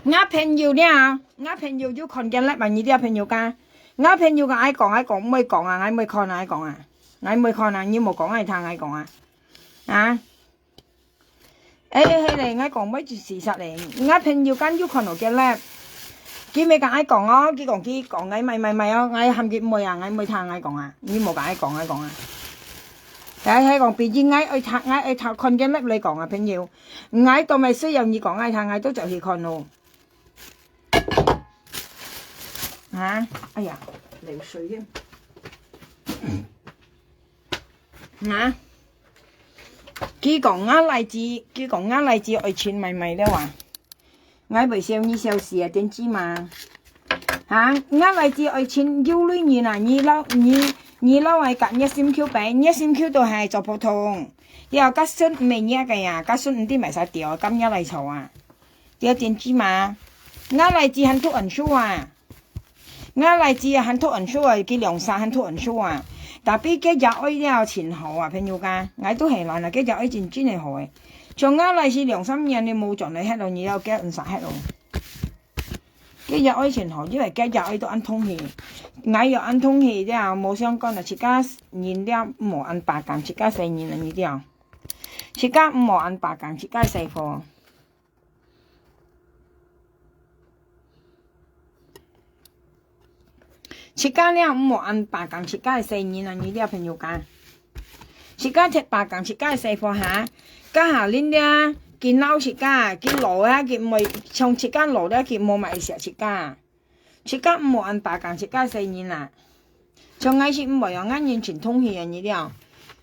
，𠊎朋友了，𠊎朋友有看若粒嘛，你這朋友家，𠊎朋友甲𠊎講，𠊎講毋會講啊，𠊎毋會看啊，𠊎講啊，𠊎毋會看啊，你無講𠊎聽，𠊎講啊，啊，誒，係咧，𠊎講毋係事實咧，𠊎朋友間有看到若粒，佢毋係甲𠊎講哦，佢講佢講𠊎買買買哦，𠊎喊佢毋會啊，𠊎毋會聽，𠊎講啊，你無甲𠊎講，𠊎講啊，但係講畢竟𠊎愛聽，𠊎愛聽看若粒來講啊，朋友。 𠊎都毋係需要你講𠊎聽，𠊎都走去看咯。啊，哎呀，流水添。啊，佢講𠊎倈子，佢講𠊎倈子愛情買買了啊。𠊎會笑你笑死啊，點知嘛？啊，𠊎倈子愛情有鐳人啊，你老你你老愛甲若心口病，若心口都係做普通。 了，甲孫毋係若个啊，甲孫毋知買啥條，甲若來吵啊。了，點知嘛？𠊎倈子還讀恩書啊，𠊎倈子還讀恩書啊，佢兩儕還讀恩書啊。Tapi佢也愛了真好啊，朋友家，𠊎都係亂啊，佢也愛真真个好誒。像𠊎倈係兩三年你無轉來歇咯，你了佢恩煞歇咯。 佢也愛錢吼，因為佢也愛到恁通氣。𠊎又恁通氣了，無相干啦，自家人了，無恁巴講，自家細人啊，你了。自家無恁巴講，自家細貨。自家了，無恁巴講，自家細人啊，你了朋友家。 自家忒巴講自家个細貨哈，該下恁咧，佢惱自家，佢老啊，佢毋會像自家老咧，佢無買惜自家。自家毋好恁巴講自家細人啊。像𠊎是毋會哦，𠊎人真通氣啊，你了。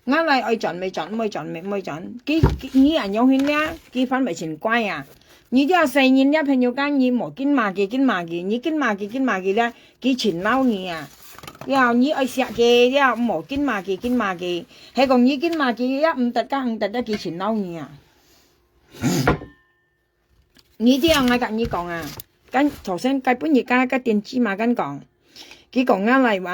𠊎來愛轉咪轉，毋會轉咪毋會轉。佢佢你恁樣形咧，佢反會真乖啊。你這細人咧，朋友間你莫緊罵佢，緊罵佢，你緊罵佢，緊罵佢咧，佢真惱你啊。了，你愛惜佢了，莫緊罵佢，緊罵佢。 係講你緊罵佢也毋得个，毋得个，佢真惱你啊。你這樣，𠊎甲你講啊，跟頭先該本日家个電子嘛跟講，佢講𠊎來話，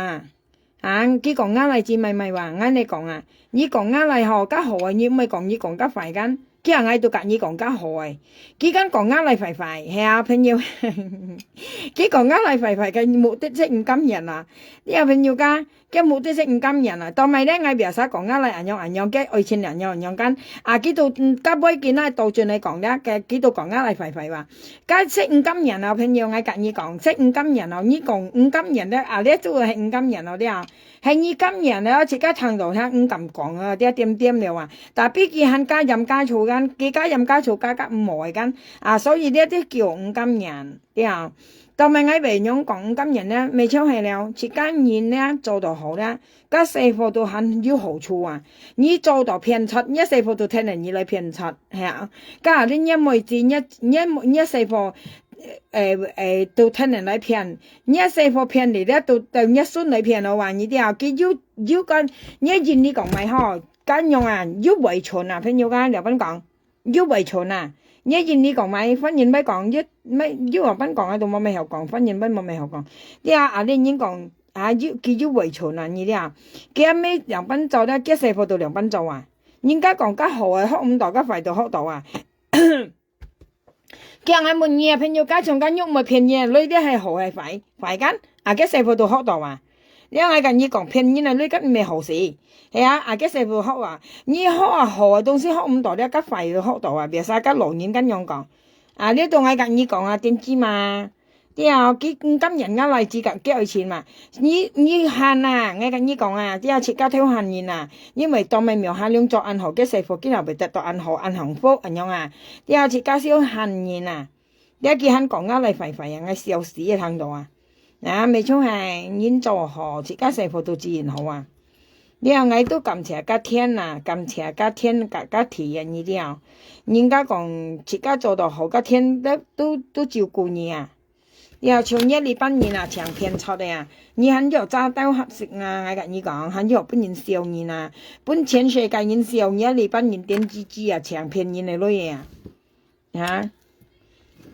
啊，佢講𠊎來至買買話，𠊎來講啊，你講𠊎來吼，較好啊，你毋會講你講較壞个，佢啊，𠊎都甲你講較好誒。佢敢講𠊎來壞壞，係啊，朋友。佢講𠊎來壞壞个目的係毋甘願啊，你啊，朋友家。 佢目的係毋甘願啊，到尾咧，𠊎biasa講𠊎來恁樣恁樣，佢愛情恁樣恁樣間，啊，佢都，嗯，到尾佢那倒轉來講咧，佢，佢都講𠊎來壞壞話。該係毋甘願啊，朋友，𠊎甲你講，係毋甘願哦，你講毋甘願咧，啊，你做係毋甘願哦，了，係你甘願咧，自家聽到遐毋敢講啊，這點點了啊。Tapi佢還加鹽加醋間，佢加鹽加醋加甲毋好个間，啊，所以這就叫毋甘願。 對啊，到尾𠊎會仰講毋甘願呢，乜就係了，自家人呢做到好了，該細貨都還有好處啊。你做到騙賊，若細貨都聽人你來騙賊，係啊。該你若妹子，若若若細貨，誒誒，都聽人來騙，若細貨騙你了，都都若孫來騙哦，話你知啊，佢有有個，若人你講買吼，該樣啊，有遺傳啊，朋友啊，了分講。 有遺傳啊。若人你講嘛，反正愛講，一，愛，有後班講啊，都無乜好講，反正愛無乜好講。你啊，啊，你人講，啊，有，佢有遺傳啊，你了，佢阿姆兩班做了，佢細婆都兩班做啊。人家講較好个，學毋到，較壞都學到啊。佢人問你啊，朋友家像个玉妹騙人，你這係好係壞？壞个？啊，該師傅都學到啊。了𠊎甲你講，騙人个你个毋係好事。係啊，啊，該師傅學啊，你學啊好个東西學毋到，了个壞个學到啊，別儕个老人个樣講。啊，這都𠊎甲你講啊，電視嘛。對啊，佢毋甘願𠊎倈子甲佢愛情嘛。你，你喊啊，𠊎甲你講啊，對啊，自家偷喊人啊，因為當面廟下用做恁好，該師傅今後會得到恁好，恁幸福，恁樣啊。對啊，自家小喊人啊。 這佢還講𠊎倈壞壞啊，𠊎笑死啊，聽到啊。啊，無錯係，人做好，自家師傅都自然好啊。了𠊎都感謝个天啊，感謝个天个，个地啊，你了。人家講自家做到好，个天都，都，都照顧你啊。了像這禮拜人啊，淨騙出个啊，你還有詐到合適啊，𠊎甲你講，還有分人笑人啊，分全世界人笑你，這禮拜人點幾幾啊，淨騙人个類个啊。 哈？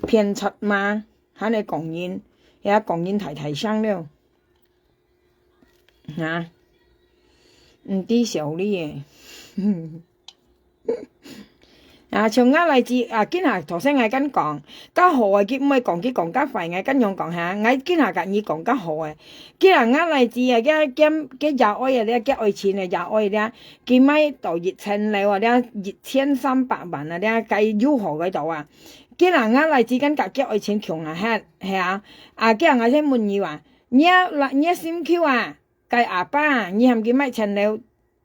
騙出嘛，還係講人，也講人大大聲了。哈？毋知笑你个。啊，像𠊎倈子啊，今下頭先𠊎跟講，較好个佢毋會講，佢講較壞，𠊎跟樣講哈，𠊎今下甲你講較好个。今下𠊎倈子啊，佢，佢，佢爺哀啊，這佢愛情个爺哀啊， 佢買到一層樓啊，這一千三百萬啊，這該有好个到啊。今下𠊎倈子甲佢愛情窮啊，係，係啊。啊，今下𠊎先問你啊，你个，你个心臼啊，該阿爸啊，你喊佢買層樓，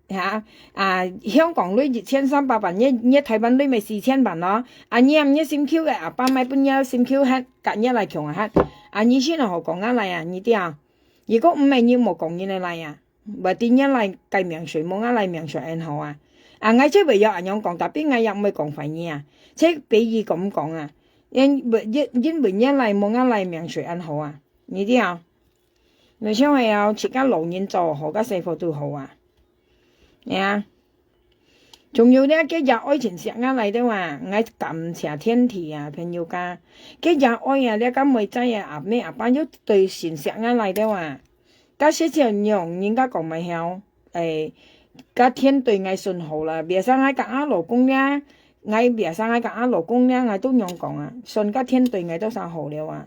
哈？啊，香港鐳一千三百萬，你，你台灣鐳乜四千萬咯。啊，你喊你心臼个阿爸買分你心臼忒，甲你倈窮啊忒。啊，你先好講𠊎倈啊，你知啊？如果毋係你無講你个倈啊。 毋知你倈个命水無𠊎倈命水恁好啊。啊，𠊎就會曉恁樣講，tapi𠊎也毋會講壞你啊。這比喻講講啊，因，因，因為你倈無𠊎倈命水恁好啊，你知啊？你想係啊，自家老人做好，个師傅都好啊。呀。 仲有這个爺哀盡惜𠊎倈兜啊，𠊎感謝天地啊，朋友家。个爺哀啊，這个妹仔啊，阿姆阿爸又對盡惜𠊎倈兜啊。該時節樣，人家講乜曉，誒，該天對𠊎算好啦，別儕𠊎甲吾老公這，𠊎別儕𠊎甲吾老公這，𠊎都樣講啊，算該天對𠊎多少好了啊。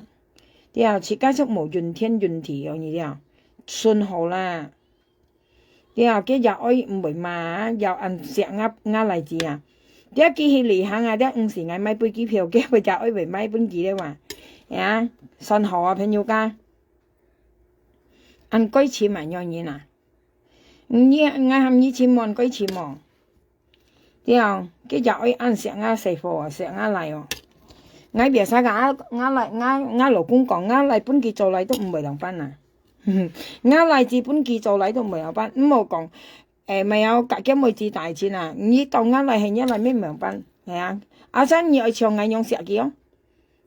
對啊，自家就無怨天怨地哦，你知啊，算好啦。 了，个爺哀毋會罵，要恁惜吾，吾倈子啊。了，佢去旅行啊，了，毋使𠊎買飛機票，个爺哀會買分佢了嘛。呀，算好啊，朋友家。恁該尋麼樣人啊？你，𠊎喊你尋無恁該尋無？ 對啊，个爺哀恁惜吾細伙啊，惜吾倈哦。𠊎別儕甲吾，吾倈，吾，吾老公講，吾倈分佢做倈都毋會仰般啊。吾倈子分佢做倈都毋會仰般，毋好講，誒，乜愛甲厥妹子大親啊，你當吾倈係若倈乜毋會仰般，係啊。啊，像你愛像𠊎樣惜佢哦。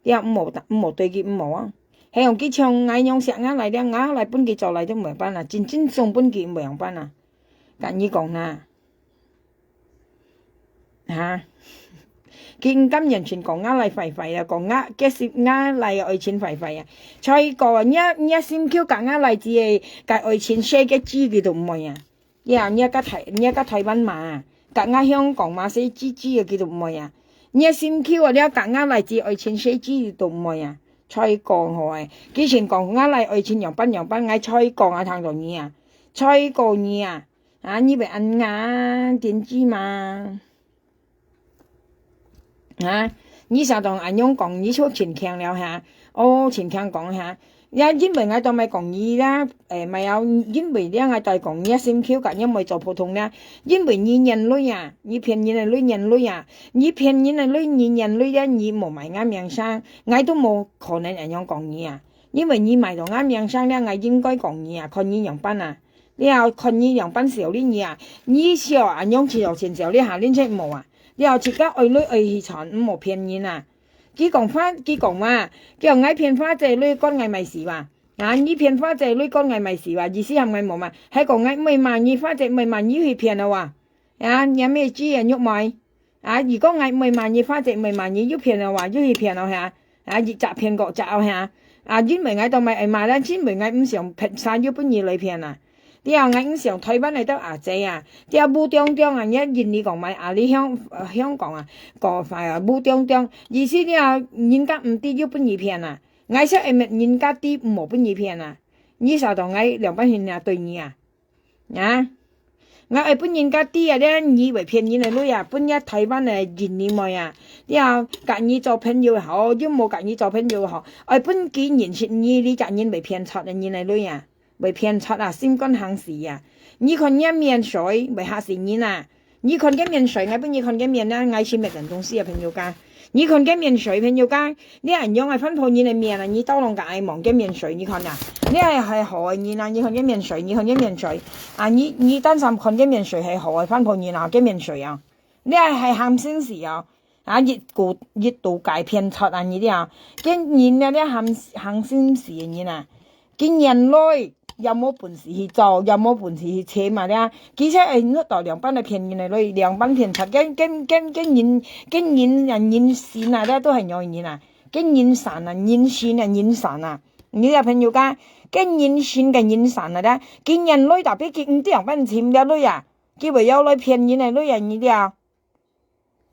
了，毋好，毋好對佢毋好啊。係用佢像𠊎樣惜吾倈了，吾倈分佢做倈都毋會辦啊，真正送分佢毋會樣辦啊。甲你講啦，哈？佢毋敢完全講吾倈壞壞啊，講吾，个心，吾倈个愛情壞壞啊。再過，若，若心臼甲吾倈子个，个愛情細个知佢都毋會啊。 呀，若个台，若个台灣嘛，甲吾香港嘛，細支支个佢都毋會啊。若心臼啊，了甲吾倈子愛情細支都毋會啊。再講好誒，佢先講吾倈愛情仰般仰般，𠊎再講啊，聽到你啊，再過你啊，啊，你會恁硬，點知嘛？ 啊，你成當恁樣講，你就盡輕了哈。哦，盡輕講哈。也因為𠊎都毋係講你啦，誒，毋係啊，因為了𠊎都係講你个心臼甲你毋會做普通啦。因為你眼淚啊，你騙人个淚眼淚啊，你騙人个淚你眼淚了，你無賣吾名聲，𠊎都無可能恁樣講你啊。因為你賣到吾名聲了，𠊎應該講你啊，看你仰般啊。 了，看你仰般笑你你啊，你笑恁樣就有錢笑你下，恁就無啊。了，自家愛女愛去賺，毋好騙人啊。佢講花，佢講話，佢講𠊎騙花姐女，管𠊎買死哇。啊，你騙花姐女，管𠊎買死哇，意思喊𠊎無嘛？還講𠊎毋會罵你，花姐毋會罵你，又去騙了哇。啊，你乜知啊，玉妹。 啊，如果𠊎毋會罵你，花姐毋會罵你，又騙了哇，又去騙了哈。啊，一隻騙過隻哦哈。啊，因為𠊎都毋係愛罵啦，因為𠊎毋想騙，煞又分你來騙啊。對啊，𠊎毋想台灣个到阿姐啊，對啊，武中中啊，你印尼講買阿里香，呃，香港啊，講法啊，武中中，意思對啊，人家毋知又分你騙啊，𠊎想愛搣人家知無分你騙啊，你曉得𠊎兩百年來對你啊，啊，𠊎愛分人家知啊，這你會騙人个鐳啊，分這台灣个印尼妹啊，對啊，佮你做朋友好，又無佮你做朋友好，愛分佢認識你，你隻人會騙錯个人个鐳啊。 會騙錯啊，心肝行事啊！你看若面水，會嚇死人啊！你看該面水，𠊎分你看該面啊，𠊎係搣人東西啊，朋友家。你看該面水，朋友家，你恁樣啊，番婆人个面啊，你到弄个愛望該面水，你看啊，你係係好个人啊，你看該面水，你看該面水啊，你你單單看該面水係好个番婆人啊，該面水啊，你係係喊心事啊！ 啊，一股一度改騙出啊，你了，該人啊，這行行心事个人啊，佢原來也無本事去做，也無本事去尋嘛，這，其實會落到兩半个騙人个，兩半騙出，該該該該人，該人啊，人心啊，這都係有人啊，該人散啊，人心啊，人散啊，你這朋友講，該人心个人散啊，這，佢原來特別佢毋知樣般尋這類啊，佢會要來騙人个類啊，你了。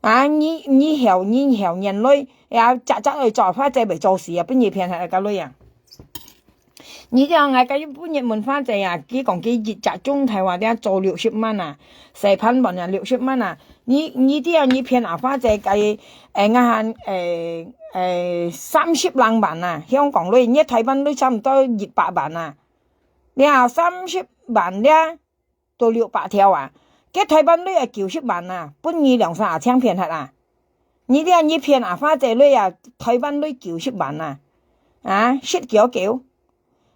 啊，你你曉你曉原來，呀，隻隻愛做花姐會做事啊，分你騙下个鐳啊。你知影𠊎該日本日問花姐啊，佢講佢一隻鐘頭啊，這做六十萬啊，洗盤碗啊六十萬啊。你你知影你騙啊花姐該，誒，𠊎喊，誒誒三十零萬啊，香港鐳，你台灣鐳差毋多一百萬啊。你啊三十萬了。 都六百條啊，該台灣鐳啊九十萬啊，分你兩三下請騙忒啊。你這你騙啊花姐鐳啊，台灣鐳九十萬啊，啊，十九九。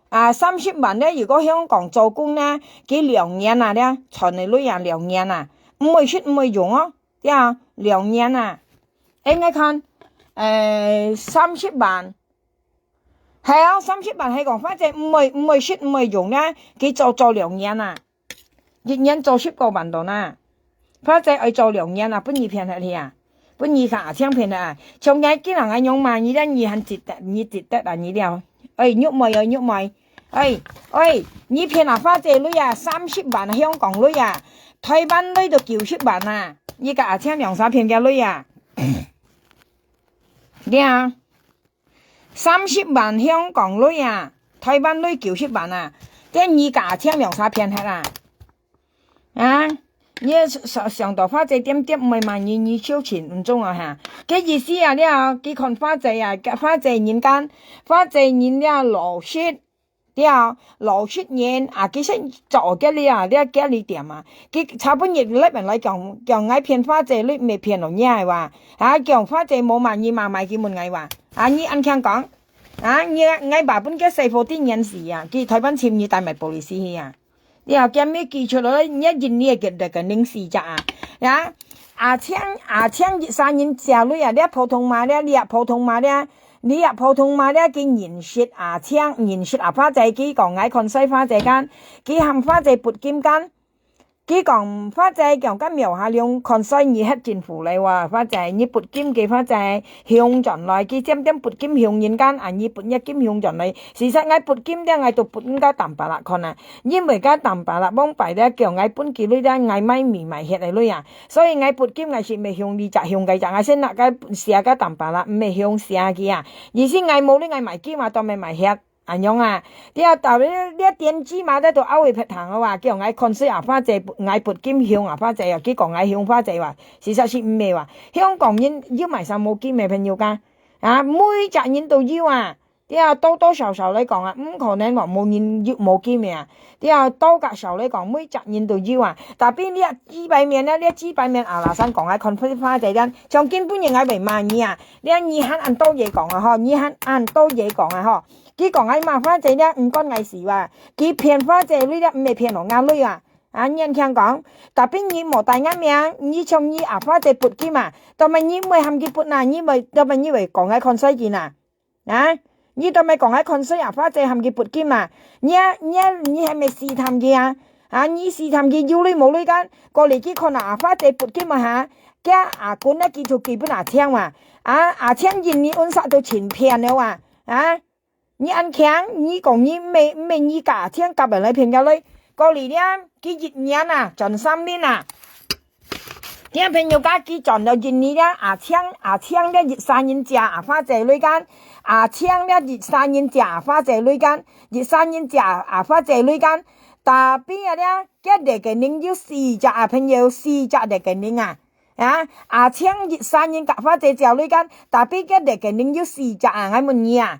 啊，三十萬呢，如果香港做工呢，佢兩年啊，這賺个鐳啊，兩年啊，毋會食毋會用哦，對啊，兩年啊。誒，𠊎看，誒，三十萬，係啊，三十萬係講花姐毋會毋會食毋會用呢，佢做做兩年啊。 一年做十個萬多呢。花姐愛做兩年啊，分你騙忒去啊，分你客阿青騙忒啊。像𠊎今日𠊎仰嘛，你這你還值得，你值得啊，你了。哎，玉妹，哎，玉妹，哎，哎，你騙啊花姐鐳啊，三十萬啊，香港鐳啊，台灣鐳都九十萬啊，你佮阿青兩儕騙个鐳啊。對啊。 三十萬香港鐳啊，台灣鐳九十萬啊，這你佮阿青兩儕騙忒啊。啊，你想想到花姐點點毋會罵你，你就錢毋中啊哈。該意思啊了，佢看花姐啊，花姐人間，花姐人了老實，了老實人啊，其實做个了啊，了个你點啊，佢差不多入來本來講，講𠊎騙花姐，你毋係騙了你係哇？啊，講花姐無罵你嘛，罵佢問𠊎哇？ 啊，你恁慶講，啊，你，𠊎爸分个細伙仔年時啊，去台灣尋你帶埋police去啊。你啊，今日寄出來，你一年个个个零四隻啊。啊，阿青，阿青一儕人借鐳啊，你普通嘛，你，你也普通嘛，你，你也普通嘛，你，佢認識阿青，認識阿花姐，佢講𠊎看衰花姐間，佢喊花姐罰金間。 佢講花姐講該廟下龍看衰你係政府來哇，花姐你罰金个花姐，向轉來，佢漸漸罰金向人間，啊，你罰一金向轉來。事實𠊎罰金了，𠊎都罰人家Tampalak看啊，因為該Tampalak往擺了，叫𠊎分佢鐳了，𠊎買米買歇个鐳啊，所以𠊎罰金𠊎係毋係向你隻向該隻，𠊎先拿該寫該Tampalak，毋係向寫佢啊。意思𠊎無鐳𠊎買金啊，當買買歇。 恁樣啊，你啊，到了，你啊，電子嘛，你都拗會別行啊哇，叫𠊎看衰啊，花姐，𠊎罰金向啊，花姐啊，佢講𠊎向花姐哇，事實係毋係哇？香港人有買衫無金个朋友家，啊，每隻人都有啊，對啊，多多少少來講啊，毋可能講無人有無金个啊，對啊，多甲少來講，每隻人都有啊。Tapi你啊，幾百面啊，你啊，幾百面啊，阿拉山講啊，看衰花姐，像今晡日𠊎會罵你啊，你啊，你還恁多嘢講啊吼，你還恁多嘢講啊吼。 佢講𠊎罵花姐了，毋關𠊎事哇。佢騙花姐鐳了，毋係騙了𠊎鐳啊。啊，你恁慶講，tapi你無帶𠊎名，你像你啊花姐罰金啊，做麼你毋會喊佢罰啊？你會，做麼你會講𠊎看衰佢啊？啊，你做麼講𠊎看衰啊？花姐喊佢罰金啊？你啊，你啊，你係毋係試探佢啊？啊，你試探佢有鐳無鐳間？過來佢看啊，花姐罰金啊哈？佢阿公啊，佢就寄分阿青啊。啊，阿青因你恩煞都盡騙了啊！啊！ 你恁慶，你講你毋係，毋係你家阿青甲人來騙个鐳，過來了，佢一年啊，賺三輪啊。聽朋友家佢賺到印尼了，阿青，阿青了一儕人借阿花姐鐳間，阿青了一儕人借阿花姐鐳間，一儕人借阿花姐鐳間，tapi啊了，佢rekening有四隻啊，朋友，四隻rekening啊。啊，阿青一儕人佮花姐借鐳間，tapi佢rekening有四隻啊，𠊎問你啊。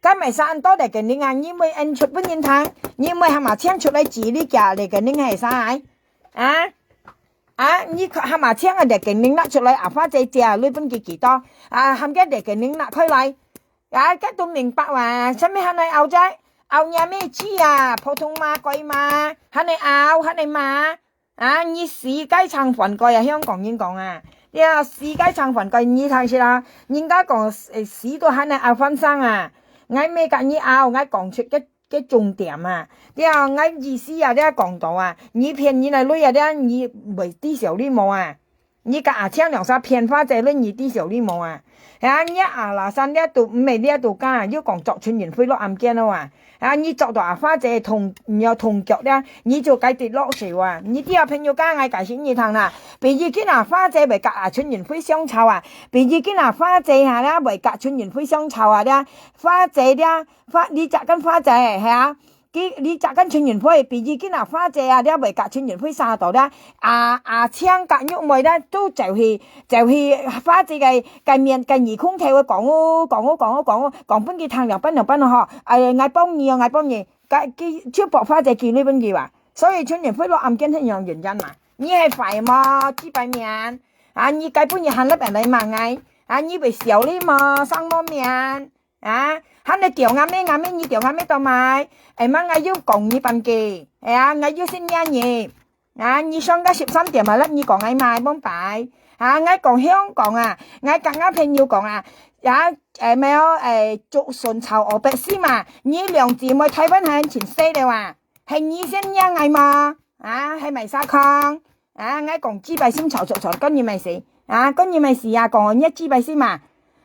該麼儕恁多rekening啊，你毋愛演出分人聽，你毋愛喊阿青出來指你个rekening係啥啊？啊？啊，你喊阿青个rekening拿出來，阿花姐借鐳分佢幾多？啊，喊佢rekening拿開來。啊，該都明白哇，啥物喊你拗仔？拗若咩子啊？普通嘛，該嘛，喊你拗，喊你罵。 啊，你死該場飯蓋啊，香港人講啊，呀，死該場飯蓋，你聽識啊？人家講，誒，死都還能拗翻生啊。𠊎毋係佮你拗，𠊎講出个，个重點啊。呀，𠊎意思啊，這講到啊，你騙人个鐳啊，這你會知曉你無啊？你佮阿青兩儕騙花姐鐳，你知曉你無啊？ 係啊，若阿拉山這都毋係這都假，又講著陳雲輝落案件了啊。啊，你著到阿花姐痛，你要痛腳了，你就該跌落水啊。你知啊，朋友家，𠊎解釋你聽啦。比如今啊，花姐會佮阿陳雲輝相吵啊，比如今啊，花姐哈啦，會佮陳雲輝相吵啊，這花姐這，花，你隻跟花姐，係啊。 佢，你隻跟陳雲輝，比如今啊，花姐啊，這會佮陳雲輝殺到這，啊，阿青佮玉妹咧，都就係，就係花姐个，个面，个耳空頭个講哦，講哦，講哦，講哦，講分佢聽兩遍兩遍咯吼。哎，𠊎幫你哦，𠊎幫你，該，佢就駁花姐幾鐳分佢吧。所以陳雲輝落案件係樣原因嘛。你係壞無？幾百面，啊，你該本日喊你別來罵𠊎，啊，你會笑你無？生無面。 啊，喊你吊𠊎咩，𠊎咩，你吊𠊎咩到買？哎，嘛，𠊎有講你半句，哎呀，𠊎有信仰你。啊，你上个十三點嘛，你講𠊎買，罔擺。啊，𠊎講香港啊，𠊎佮𠊎朋友講啊，呀，哎，沒有，哎，竹筍炒河北絲嘛，你兩姊妹台灣還請誰的哇？係你先仰𠊎嘛？啊，係買啥康？ 啊，𠊎講幾擺心吵吵吵，講你麼事？啊，講你麼事啊？講𠊎你幾擺心嘛？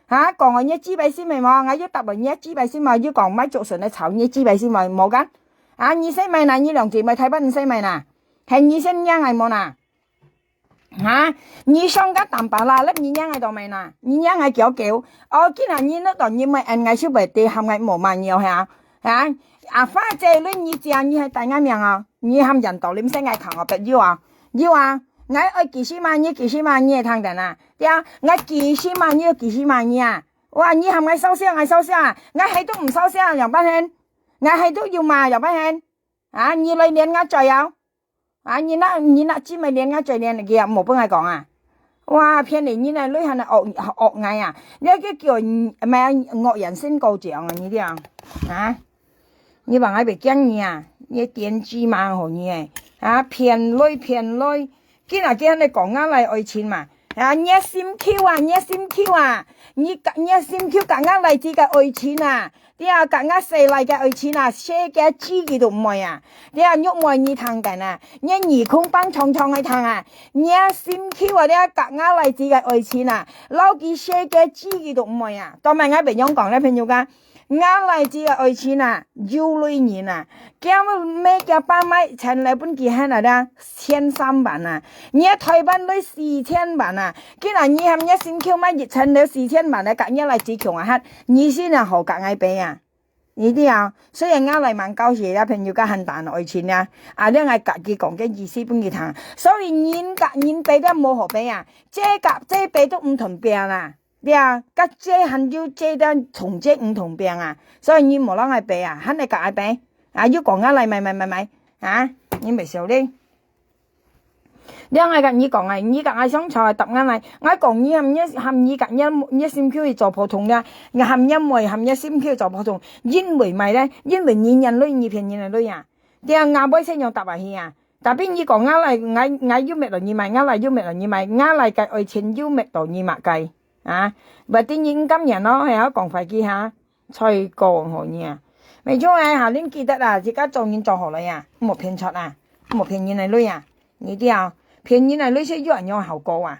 啊，講𠊎你幾擺心个無？𠊎又答𠊎你幾擺心嘛？又講買竹筍來炒你幾擺心嘛？無个？啊，你先買哪？你兩姊妹台灣你先買哪？係你先仰𠊎無哪？啊，你上个當巴啦，你仰𠊎到買哪？你仰𠊎久久？哦，今日你那到你買，𠊎就會得喊𠊎無嘛，你有哈？啊，阿花姐，你你講你係帶𠊎名啊？ 你喊人到你毋使𠊎扛哦，別有啊，有啊，𠊎愛幾十萬，你幾十萬，你會聽得啊？對啊，𠊎幾十萬，你有幾十萬，你啊，哇，你喊𠊎燒聲，𠊎燒聲啊，𠊎係都毋燒聲啊，兩百千，𠊎係都有嘛，兩百千，啊，你來連𠊎嘴啊，啊，你那，你那姊妹連𠊎嘴連佢啊，無分𠊎講啊，哇，騙你，你那鐳還惡，惡𠊎啊，你个叫，毋係惡人先告狀啊，你這樣，啊。 你話𠊎會驚你啊？你癲雞嘛好你誒！啊，騙鐳騙鐳！今日佢恁樣講𠊎來愛情嘛？啊，你心臼啊，你心臼啊！你，你心臼佮𠊎來自个愛情啊！對啊，佮𠊎細來个愛情啊，世界知佢都毋會啊！對啊，玉妹你聽緊啊！你耳空放長長个聽啊！你心臼啊！你佮𠊎來自个愛情啊！老佢世界知佢都毋會啊！當然𠊎會樣講咧，朋友家。 𠊎來自个愛情啊，有鐳人啊，佢姆佢爸買層樓分佢還啊，千三萬啊，你台灣鐳四千萬啊，今日你喊你心臼買一層樓四千萬啊，佮你來自窮啊，你先啊好佮𠊎比啊，你知啊？雖然𠊎來蠻高興啊，朋友家還談愛情啊，啊，你愛佮佢講个意思分佢聽，所以人佮人比了無好比啊，這佮這比都毋同比啦。 對啊，佮這還有這个同這毋同病啊，所以你無摎𠊎比啊，還來佮𠊎比啊，又講𠊎來買買買買啊，你袂笑咧。了𠊎佮你講啊，你佮𠊎相吵啊，答𠊎來，𠊎講你喊你，喊你佮你，你心臼去做普通了，𠊎喊你妹，喊你心臼做普通，因為麼个咧？因為你眼淚，你騙人个淚啊。對啊，𠊎會先用答下去啊。 Tapi你講𠊎來，𠊎，𠊎又搣到你買，𠊎來又搣到你買，𠊎來个愛情又搣到你麼个？啊，berarti你毋甘願咯，係啊，講壞佢哈，衰過好你啊。沒錯啊，哈，恁記得啊，自家做人做好了呀，莫騙出啊，莫騙人个鐳啊，你知啊，騙人个鐳係有恁樣效果啊。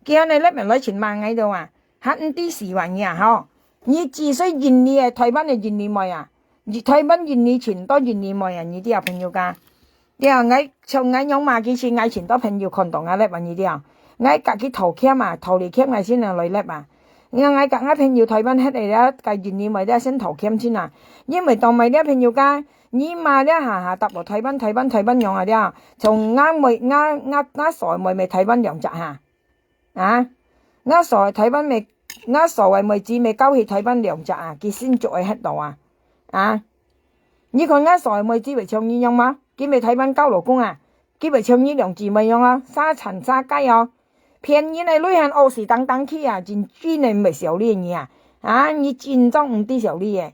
佢恁樣來面來尋罵𠊎到啊，還毋知死還你啊，吼。你幾歲印尼个，台灣个印尼妹啊，你台灣印尼尋到印尼妹啊，你知啊，朋友家。對啊，𠊎像𠊎娘嘛，其實𠊎盡多朋友看到𠊎lep啊，你知啊，𠊎甲佢討欠啊，討你欠𠊎先來lep啊。你看𠊎甲𠊎朋友台灣歇个了，該印尼妹了先討欠先啊，因為當買了朋友家，你嘛了下下搭落台灣，台灣，台灣樣啊了，從𠊎妹，𠊎，𠊎，𠊎嫂妹妹台灣兩隻哈。 啊，𠊎所个台灣妹，𠊎所个妹子妹交去台灣兩隻啊，佢先做个歇到啊。啊，你看𠊎所个妹子會像你樣嗎？佢妹台灣交老公啊，佢會像你兩姊妹樣啊，沙殘沙雞哦。騙人个鐳還惡死當當去啊，真真个毋會笑你个啊。啊，你真正毋知笑你个。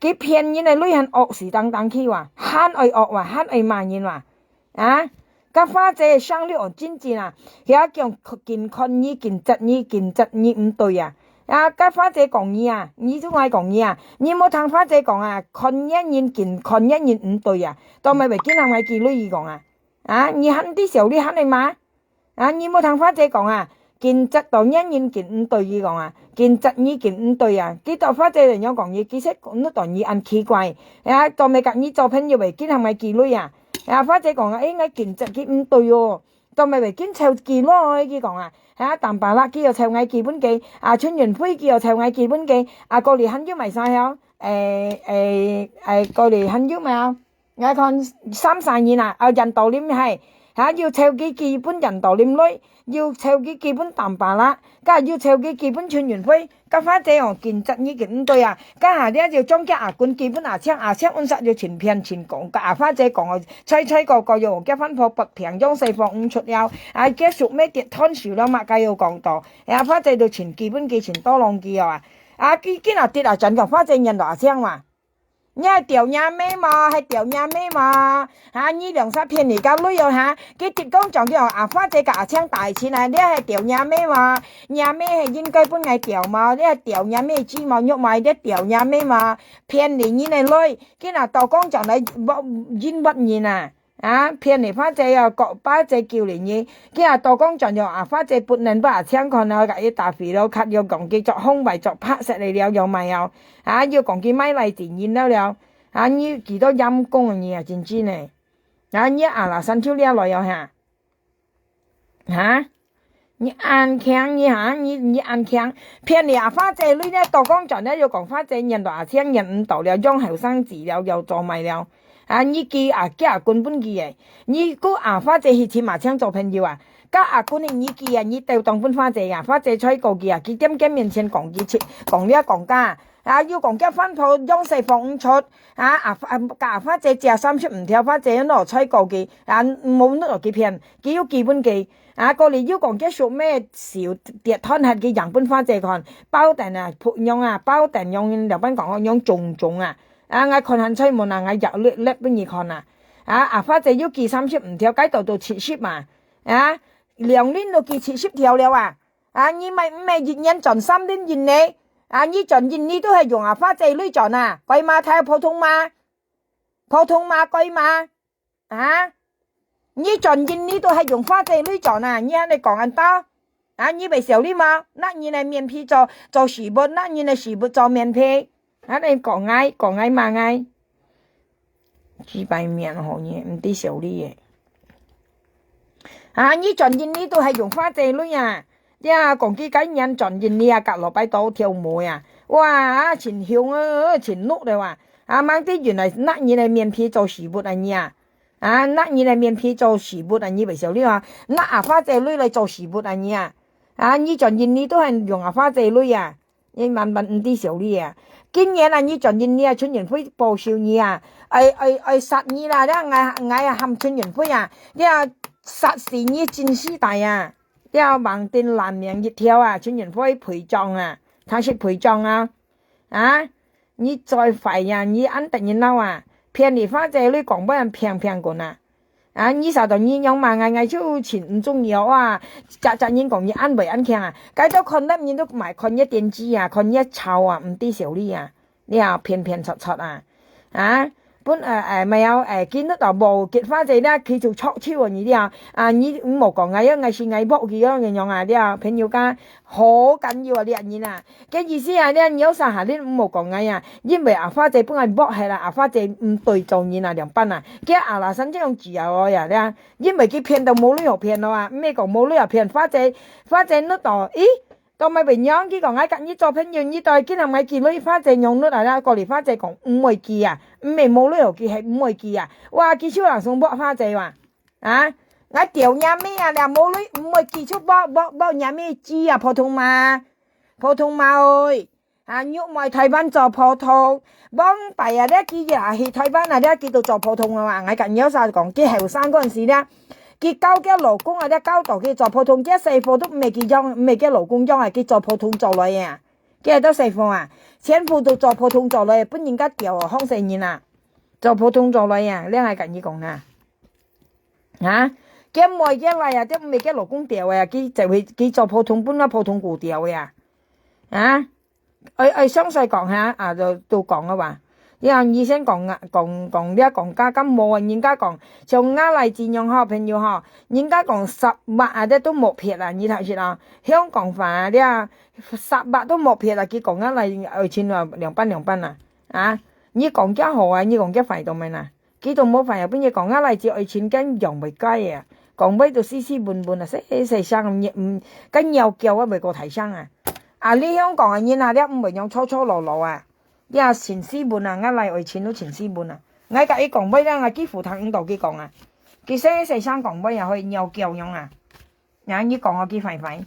佢騙人个鐳還惡死當當去哇，還愛惡哇，還愛罵人哇。 啊，甲花姐相了真真啊，遐講近看你、近責你、近責你毋對啊。啊，甲花姐講你啊，你就愛講你啊，你莫聽花姐講啊，看遠人近看遠人毋對啊，到尾會緊喊𠊎寄鐳佢講啊。啊，你還毋知笑你還个嘛？啊，你莫聽花姐講啊， 緊接到年人緊毋對佢講啊，緊接你緊毋對啊，佢到花姐來樣講你，其實你到你恁奇怪，啊，做咩甲你做朋友會緊喊𠊎寄鐳啊？啊，花姐講啊，誒，𠊎緊接佢毋對哦，做咩會緊湊寄鐳佢講啊？啊，淡巴拉佢又湊𠊎寄分佢，啊，陳雲輝佢又湊𠊎寄分佢，啊，過來還有買啥呀？誒誒誒，過來還有買啊？ 𠊎看三儕人啊，啊，楊道林係，哈，又湊佢寄分楊道林鐳，又湊佢寄分淡巴拉，甲又湊佢寄分陳雲輝，甲花姐哦，緊接你緊毋對啊，甲下了就將佢阿君寄分阿青，阿青阮煞又盡騙盡講，甲阿花姐講哦，菜菜个个又結婚婆不平，用西方毋出了，啊，結束咩跌斷手了嘛，該又講到，啊，花姐就盡寄分佢盡多浪佢哦啊，啊，佢今日跌啊，真个花姐認到阿青嘛。 你係吊若妹無？係吊若妹無？啊，你兩儕騙你个鐳哦哈！佢直講講叫阿花姐甲阿青大錢啊，你係吊若妹無？若妹係應該分𠊎吊無？你係吊若妹雞毛肉毛，你吊若妹無？騙你人个鐳，佢若到講講來冤屈人啊！ 啊，騙你花姐哦，各把姐救你呢。佢啊，到講轉用啊，花姐不能把啊，請看哦，甲伊打肥了，卡了講佢做空位做白色个了，有賣哦。啊，又講佢買來自然了了。啊，你幾多陰功啊，你啊，真真呢。啊，你啊，啦，三秋了來哦，哈。哈？ 你恁慶，你哈，你，你恁慶，騙你啊！花姐鐳呢，到講轉呢，又講花姐認到阿青認毋到了，養後生子了，又做賣了。啊，你寄啊，寄阿君分佢誒，你姑阿花姐去尋阿青做朋友啊？甲阿君个你寄啊，你兜當分花姐啊，花姐吹過佢啊，佢店家面前講佢切，講了講假。 啊，又講結婚婆養細房毋出，啊，啊，啊，甲花姐借三十五條，花姐又攞菜過佢，啊，無拿佢騙，佢又寄分佢。啊，過來又講結束咩事，跌斷忒佢樣分花姐看，包等啊，婆娘啊，包等用兩班講用種種啊。啊，𠊎看還在門啊，𠊎也列列分你看啊。啊，啊，花姐又寄三十五條，該到到七十嘛。啊，兩輪都寄七十條了啊。 啊，你買，毋係一年轉三輪印尼？啊，你轉印尼都係用啊花姐鐳轉啊？該嘛，太普通嘛？普通嘛，該嘛？啊？你轉印尼都係用花姐鐳轉啊？你恁樣講恁多？啊，你會笑你嘛？拿人个面皮做，做食物，拿人个食物做面皮。 恁樣講𠊎，講𠊎罵𠊎。幾百面吼你，毋知笑你誒。啊，你轉印尼都係用花姐鐳啊？呀，講佢該年轉印尼啊，甲老伯到跳舞啊。哇，真香啊，真綠了啊。啊，吂知原來拿人个面皮做食物啊你啊。啊，拿人个面皮做食物啊，你會笑你啊？拿啊花姐鐳來做食物啊你啊？啊，你轉印尼都係用啊花姐鐳啊？ 你慢慢毋知笑你啊！今年啊，你轉印尼啊，陳雲輝報仇你啊，愛，愛，愛殺你啦！這𠊎，𠊎啊喊陳雲輝啊，這殺死你真時代啊！這橫定爛命一條啊，陳雲輝陪葬啊，他是陪葬啊！啊！你最壞呀！你恁得人惱啊！騙你花姐鐳講話平平講啊！ 啊，你啥到你娘嘛，𠊎，𠊎就盡毋中意哦啊！隻隻人講你恁會恁慶啊，該兜看忒人都買看你電視啊，看你吵啊，毋知笑你啊，你啊騙騙戳戳啊！啊，本，呃，呃，無，呃，今日啊，無結花姐了，佢就著手啊，你了，啊，你毋好講𠊎，𠊎係𠊎博佢哦，你樣啊，了，朋友家，好緊要啊，這人啊，个意思啊，了，你有啥下你毋好講𠊎啊，因為阿花姐本來博係啦，阿花姐毋對做人啊，兩班啊，个阿拉山這樣子啊，哦呀，了，因為佢騙到無鐳好騙咯啊，毋係講無鐳好騙，花姐，花姐你到，咦？ 到尾尾娘，佢講，𠊎佮你做朋友，你到今下買幾鐳花姐娘女來啦，過來花姐講，毋會寄啊，毋係無鐳好寄，係毋會寄啊。哇，佢手人送博花姐哇，啊，𠊎吊若妹啊，了無鐳，毋會寄出博，博，博若妹寄啊，普通嘛，普通嘛ơi，啊，玉妹台灣做普通，往擺啊，了佢也去台灣啊，了佢都做普通啊，𠊎佮你有啥講，佢後生嗰陣時了， 佢交个老公啊，了交到佢做普通，佢細貨都毋係佢養，毋係佢老公養啊，佢做普通做來啊。佢係到細貨啊，全部都做普通做來，分人家吊哦，放細人啊，做普通做來啊，這𠊎佮你講啊，啊，佢妹佢倈啊，都毋係佢老公吊个啊，佢就係佢做普通，分啊普通顧吊个啊，啊。 愛，愛詳細講哈，啊，都，都講个哇。你看醫生講啊，講，講了講價，敢無啊？人家講，像𠊎倈子樣吼，朋友吼，人家講十萬啊，這都無撇啊，你頭先啊，香港話啊，這十萬都無撇啊，佢講𠊎倈愛情啊，兩半兩半啊，啊，你講較好啊，你講較壞都無啦。 佢都無法啊，分人講啊，來自愛情跟養袂該啊，講話都斯斯文文啊，細細聲，嗯，跟鳥叫啊，袂過大聲啊。啊，你香港个人啊，你毋會樣吵吵鬧鬧啊，你啊，真斯文啊，𠊎來愛情都真斯文啊。𠊎佮佢講話啊，𠊎幾乎聽毋到佢講啊，佢細細聲講話啊，會鳥叫樣啊。 呀，你講个幾壞壞。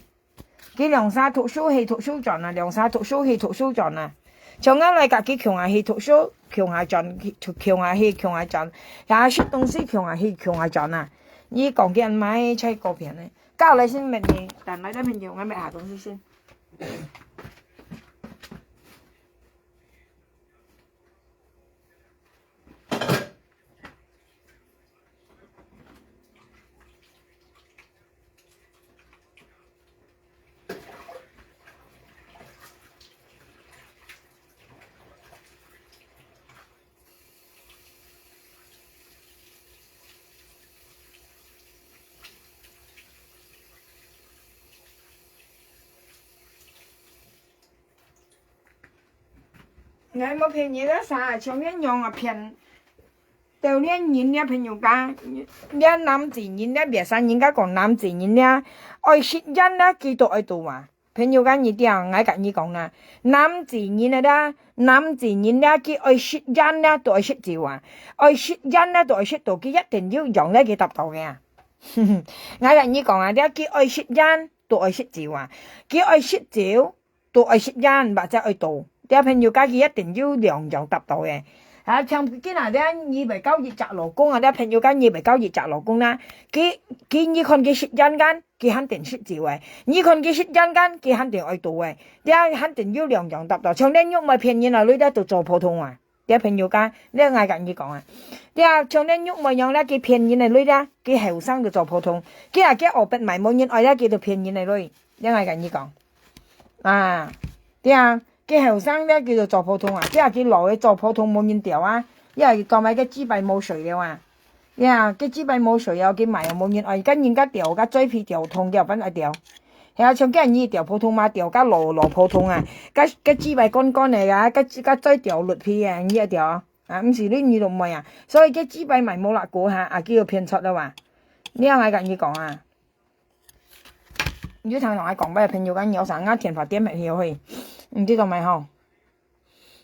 佢兩儕讀書去讀書轉啊，兩儕讀書去讀書轉啊。像𠊎倈佮佢共下去讀書，共下轉，共下去，共下轉，也食東西共下去，共下轉啊。你講佢恁樣才過分呢。到來先問你，等來再問你，𠊎問下東西先。 𠊎無騙你个啥，像恁樣啊騙，到連人這朋友家，這男子人這別儕人家講男子人這，愛食煙這，佢都愛賭啊。朋友家你聽，𠊎佮你講啊，男子人个這，男子人這，佢愛食煙這，都愛食酒啊，愛食煙這，都愛食賭，佢一定有樣這佢達到个啊。𠊎佮你講啊，這佢愛食煙，都愛食酒啊，佢愛食酒， 都愛食煙，或者愛賭。這朋友家佢一定有兩樣達到个。啊，像今仔日你會交一隻老公啊，這朋友家你會交一隻老公啦。佢，佢，你看佢食煙間，佢肯定食酒个；你看佢食煙間，佢肯定愛賭个。這肯定有兩樣達到。像這玉妹騙人啊，你這都做普通啊。 這朋友家，這𠊎佮你講啊，這像這玉妹樣這，佢騙人个鐳這，佢後生就做普通，佢啊，佢後壁賣無人愛這，佢就騙人个鐳，這𠊎佮你講。啊，這啊，佢後生這，佢就做普通啊，這啊，佢老个做普通無人吊啊，這啊，佢講埋个雞排無水了啊，這啊，佢雞排無水了，佢賣又無人愛，跟人家吊，跟嘴皮吊痛，吊分愛吊。 係啊，像今你吊普通嘛，吊甲老老普通啊，甲，甲雞排乾乾个啊，甲，甲嘴吊綠皮啊，你會吊啊？啊，毋是你，你都毋會啊。所以个雞排賣無落過哈，啊，叫騙出了哇。你愛𠊎甲你講啊。你就聽人愛講，朋友甲你有啥，𠊎電話點下去，毋知道無吼？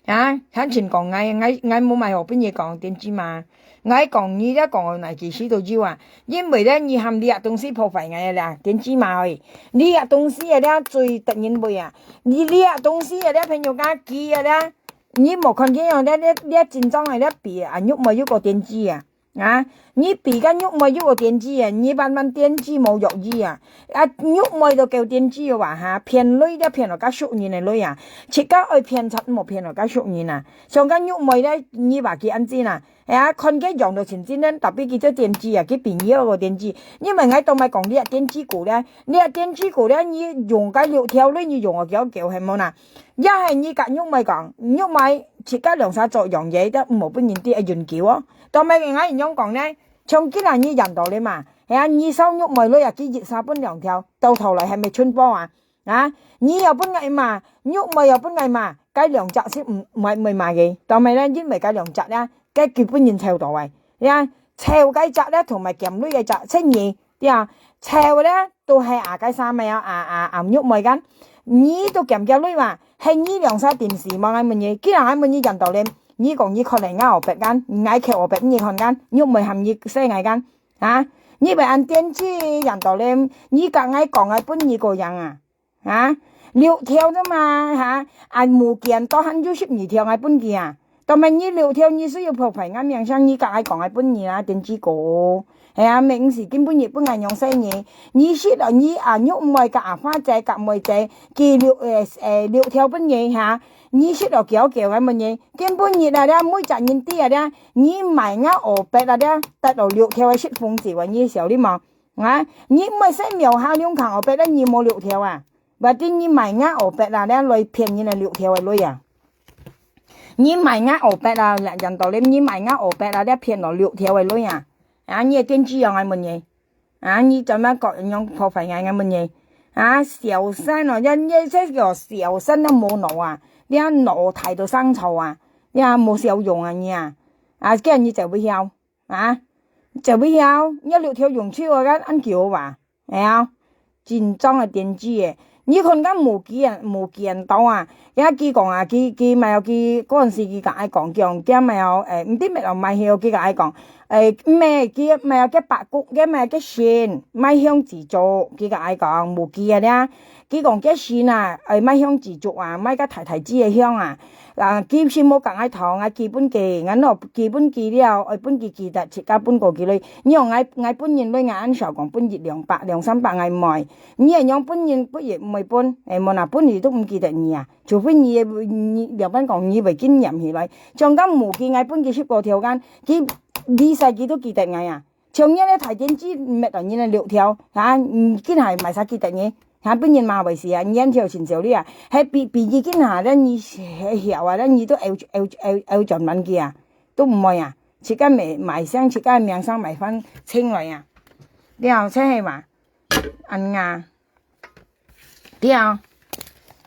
啊，還真講𠊎，𠊎，𠊎無買好分你講電子嘛。𠊎講你這講个哪幾時都有啊，因為咧，你含這東西破壞𠊎个啦，電子嘛喂。你這東西个咧最得人畏啊，你這東西个咧朋友家己个咧，你無看見哦，這，這，這真正个咧比啊，玉妹有個電子啊。 啊，你比个玉妹有個電子啊，你萬萬電子無藥醫啊。啊，玉妹都夠電子个話哈，騙鐳都騙到甲熟人个鐳啊，自家愛騙出無騙到甲熟人啊。像个玉妹咧，你話佢安怎啊？哎呀，看个樣就真真个，tapi佢做電子啊，佢朋友个電子。因為𠊎都毋係講這電子股咧，這電子股咧，你用該六條鐳，你用个幾多久係無啦？也係你甲玉妹講，玉妹自家兩儕做樣嘢，都毋好分人知，愛永久哦。都毋係𠊎恁樣講呢，像今日你贏到了嘛，係啊，你燒玉妹鐳啊，佢一下分兩條，到頭來係毋係全部啊？ 啊，你又分𠊎嘛，玉妹又分𠊎嘛，該兩隻係毋，毋會，毋會買个。做麼个呢？因為該兩隻呢，該佢分人抽到个。呀，抽該隻呢，同埋撿鐳該隻，係你，對啊。抽呢，都係啊，該啥物啊，啊，啊，啊，玉妹間。你都撿撿鐳嘛，係你兩儕定時無？𠊎問你，既然𠊎問你贏到了，你講你看了𠊎烏白間，𠊎看烏白你看間，玉妹喊你洗𠊎間，啊？你會恁電子贏到了，你甲𠊎講，𠊎分你過贏啊？ 啊，六條啫嘛，哈，啊，無見到還有十二條，𠊎分佢啊。當然你六條，你係有破壞𠊎名聲，你甲𠊎講，𠊎分你啊，電子股。係啊，毋係今晡日分𠊎樣細你，你識了你啊，玉妹甲阿花姐甲妹姐，佢六，誒，誒，六條分你哈，你識了幾多條，𠊎問你，今晡日啊，這每隻人知啊，這你買𠊎烏白啊，這得到六條个食紅酒啊，你曉得無？啊，你毋係先秒下兩空烏白，你無六條啊？ Berarti你買𠊎烏白啊，這來騙人个六條个鐳啊！你買𠊎烏白啊，贏到了，你買𠊎烏白啊，這騙了六條个鐳啊！啊，你个電子樣，𠊎問你，啊，你做麼个樣破壞𠊎，𠊎問你，啊，小三哦，這，這，這个小三都無腦啊，你啊腦袋都生草啊，你啊無效用啊你啊，啊，今日你走不曉。 啊，走不曉，你六條用手啊，恁久吧？哎呀，真正个電子个，你看佢無見，無見到啊！也佢講啊，佢，佢買了佢，嗰陣時佢甲𠊎講，講，佢買了，誒，毋知買了買去，佢甲𠊎講，誒，毋係，佢買了佢八股，佢買了佢新，買向自足，佢甲𠊎講，無見啊，佢講佢新啊，誒，買向自足啊，買个大大支个向啊。 啊，佢先無甲𠊎討，𠊎寄分佢，𠊎拿寄分佢了，愛分佢寄達，自家分過佢鐳。你看𠊎，𠊎分人鐳，𠊎恁少講分一兩百、兩三百𠊎毋愛。你恁樣分人，分也毋會分，誒，無啦，分你都毋記得你啊。除非你，你，了解講你會緊念起來。像今無記，𠊎分佢十過條間，佢離世佢都記得𠊎啊。 像你个大電子，搣到你个六條，哈，嗯，今下買啥記得你，哈，分人罵會死啊，你眼條真少哩啊，還比，比你今下，咱你曉啊，咱你都會，會，會，會轉彎去啊，都毋會啊，自家買，買聲，自家名聲買翻清來啊，了，這係嘛，恁啊。 對啊，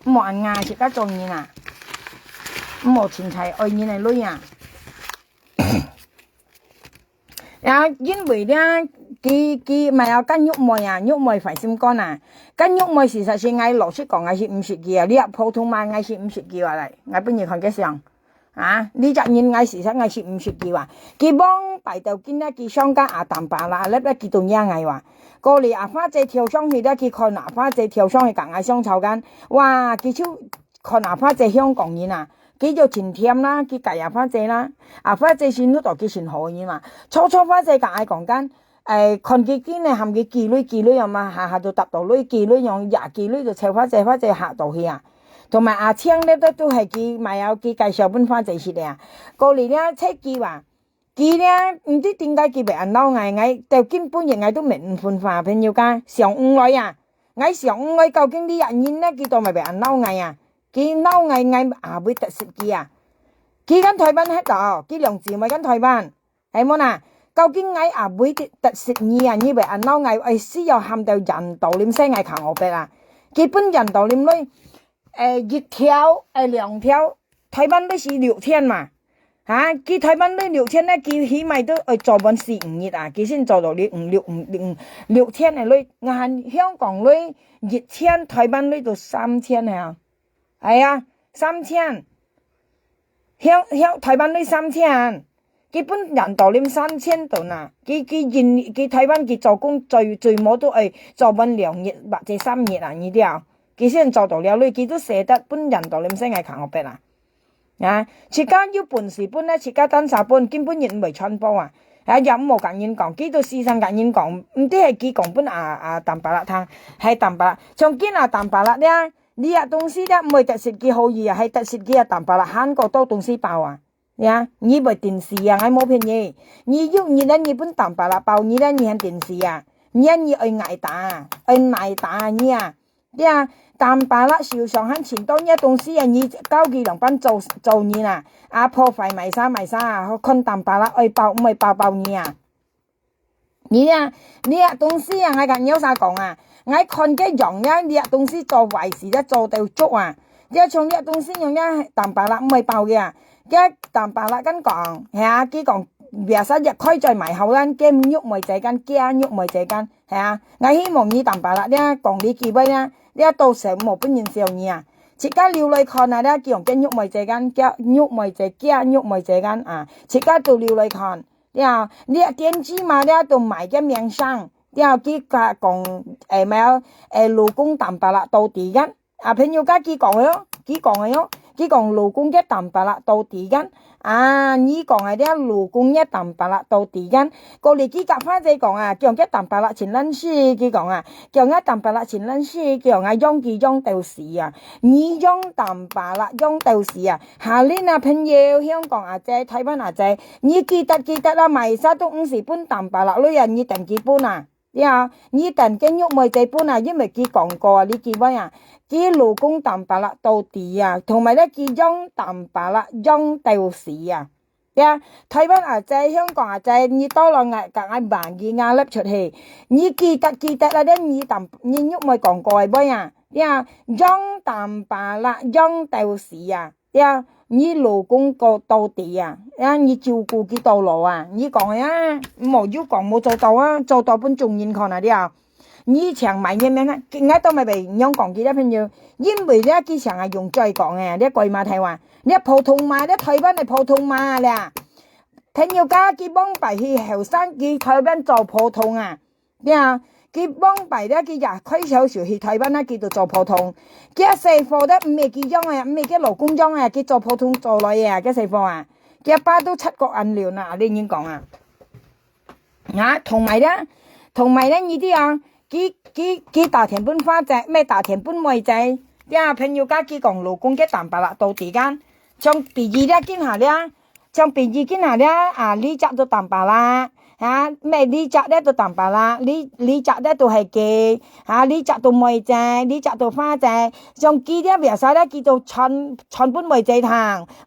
莫恁啊，自家做人啊，莫凊彩愛人个鐳啊。然後因為呢，佢，佢買了甲玉妹啊，玉妹壞心肝啊，甲玉妹事實上𠊎老實講，𠊎係毋識佢啊，你啊普通嘛，𠊎係毋識佢啊來，𠊎分你看个相。 啊，你隻人𠊎事實𠊎係毋識佢哇。佢往擺到今日佢相甲阿淡巴啦，阿粒咧佢都惹𠊎哇。過嚟阿花姐跳上去咧，佢看阿花姐跳上去甲𠊎相吵間，哇，佢就看阿花姐香港人啊，佢就真甜啦，佢介阿花姐啦，阿花姐先遇到佢先好个人嘛。初初花姐甲𠊎講間， 誒，看佢緊个喊佢寄鐳寄鐳樣嘛，下下都答到鐳寄鐳樣，也寄鐳就摷花姐，花姐嚇到去啊。同埋阿青咧，都，都係佢買了佢介紹分花姐識个啊。過嚟咧，切佢哇，佢咧，毋知點解佢會恁惱𠊎，𠊎到今晡日𠊎都毋分化，朋友家，想毋來啊。𠊎想毋來，究竟這人咧，佢做麼會恁惱𠊎啊？佢惱𠊎，𠊎也會得失佢啊。佢間台灣歇到，佢兩姊妹間台灣。 係無啦？究竟𠊎阿妹得，得失你啊，你會恁惱𠊎，愛需要喊到印度林使𠊎扛烏白啊？佢分印度林鐳，誒，一條，誒，兩條，台灣鐳係六千嘛。哈，佢台灣鐳六千呢，佢起碼都愛做滿四五日啊，佢先做到六，五，六，五，六，六千个鐳，𠊎看香港鐳一千，台灣鐳都三千个啊。 哎呀，三千。向，向台灣鐳三千，佢分印度林三千多呐。佢，佢印，佢台灣佢做工最，最無都愛做滿兩日或者三日啊，你知啊？佢先做到了鐳，佢都捨得分印度林使𠊎扛烏白啊。啊，自家有本事分啊，自家單儕分，根本人毋會傳播啊。啊，也毋好甲人講，佢都時常甲人講，毋知係佢講分啊，啊，淡巴拉聽，係淡巴拉，像今啊淡巴拉咧， 你啊東西咧毋會得失佢好意啊，係得失佢啊淡巴拉，還過多東西包啊。呀，你會頂死啊！𠊎無騙你，你有你咧，你分Tampalak包你咧，你還頂死啊！你啊，你愛挨打啊，愛挨打啊，你啊！對啊，Tampalak受傷還尋到你个東西啊，你教佢兩班做做人啊，啊破壞賣啥賣啥啊，看Tampalak愛包毋愛包包你啊！ 你啊，你啊，東西啊，𠊎甲你有啥講啊？𠊎看个樣啊，你啊，東西做壞事咧，做到足啊！你啊，像你啊，東西樣啊，Tampalak毋會包个啊！你啊，Tampalak kan講，係啊，佢講，biasa一開嘴賣好咱，佢玉妹姐kan，佢玉妹姐kan，係啊！𠊎希望你Tampalak，你啊，講你機會啊，你啊，到時無分人笑你啊！自家留來看啊，你啊，佢用佢玉妹姐kan，佢玉妹姐，佢玉妹姐kan啊，自家都留來看。 了，你電子嘛了都賣个名聲，了，佢甲講，誒，咩，誒，老公Tampalak到底kan。啊，朋友甲佢講个喲，佢講个喲，佢講老公个Tampalak到底kan。啊，你講个了，老公个Tampalak到底kan。過來佢甲花姐講啊，講个Tampalak盡爛死，佢講啊，講个Tampalak盡爛死，講啊，養佢養到死啊，你養Tampalak養到死啊！ Halin啊，朋友，香港阿姐，台灣阿姐，你記得記得啦，賣啥都毋使分Tampalak鐳啊，你等佢分啊，對啊，你等佢玉妹姐分啊，因為佢講過啊，你記得啊，佢老公Tampalak到底啊，同埋咧佢養Tampalak養到死啊，對啊，台灣阿姐，香港阿姐，你到了𠊎甲𠊎萬語壓力出去，你記得記得啦，咧你Tam你玉妹講過个妹啊，對啊，養Tampalak養到死啊！ 呀，你老公个到底啊？呀，你照顧佢到老啊？你講个啊，無有講無做到啊，做到分眾人看啊了。你請買面面啊，𠊎都毋會仰講佢个朋友，因為了佢想啊用嘴講个，了鬼馬台灣，了普通話，了台灣个普通話了。朋友家佢往擺去後生，佢台灣做普通啊。 呀，佢往擺了，佢也開銷就去台灣啊，佢都做普通。佢細貨了，毋係佢養个，毋係佢老公養个，佢做普通做來个啊，佢細貨啊。佢爸都七國安了呢，你人講啊。啊，同埋了，同埋了，你知啊，佢，佢，佢打電分花姐，毋係打電分妹姐。呀，朋友家佢講老公个Tampalak到底kan，像比喻了，今下了， 像比喻今下了，啊，你隻都Tampalak，啊，毋係你隻了都Tampalak，你，你隻了都係佢，啊，你隻都妹姐，你隻都花姐，像佢了biasa了，佢都傳，傳分妹姐聽，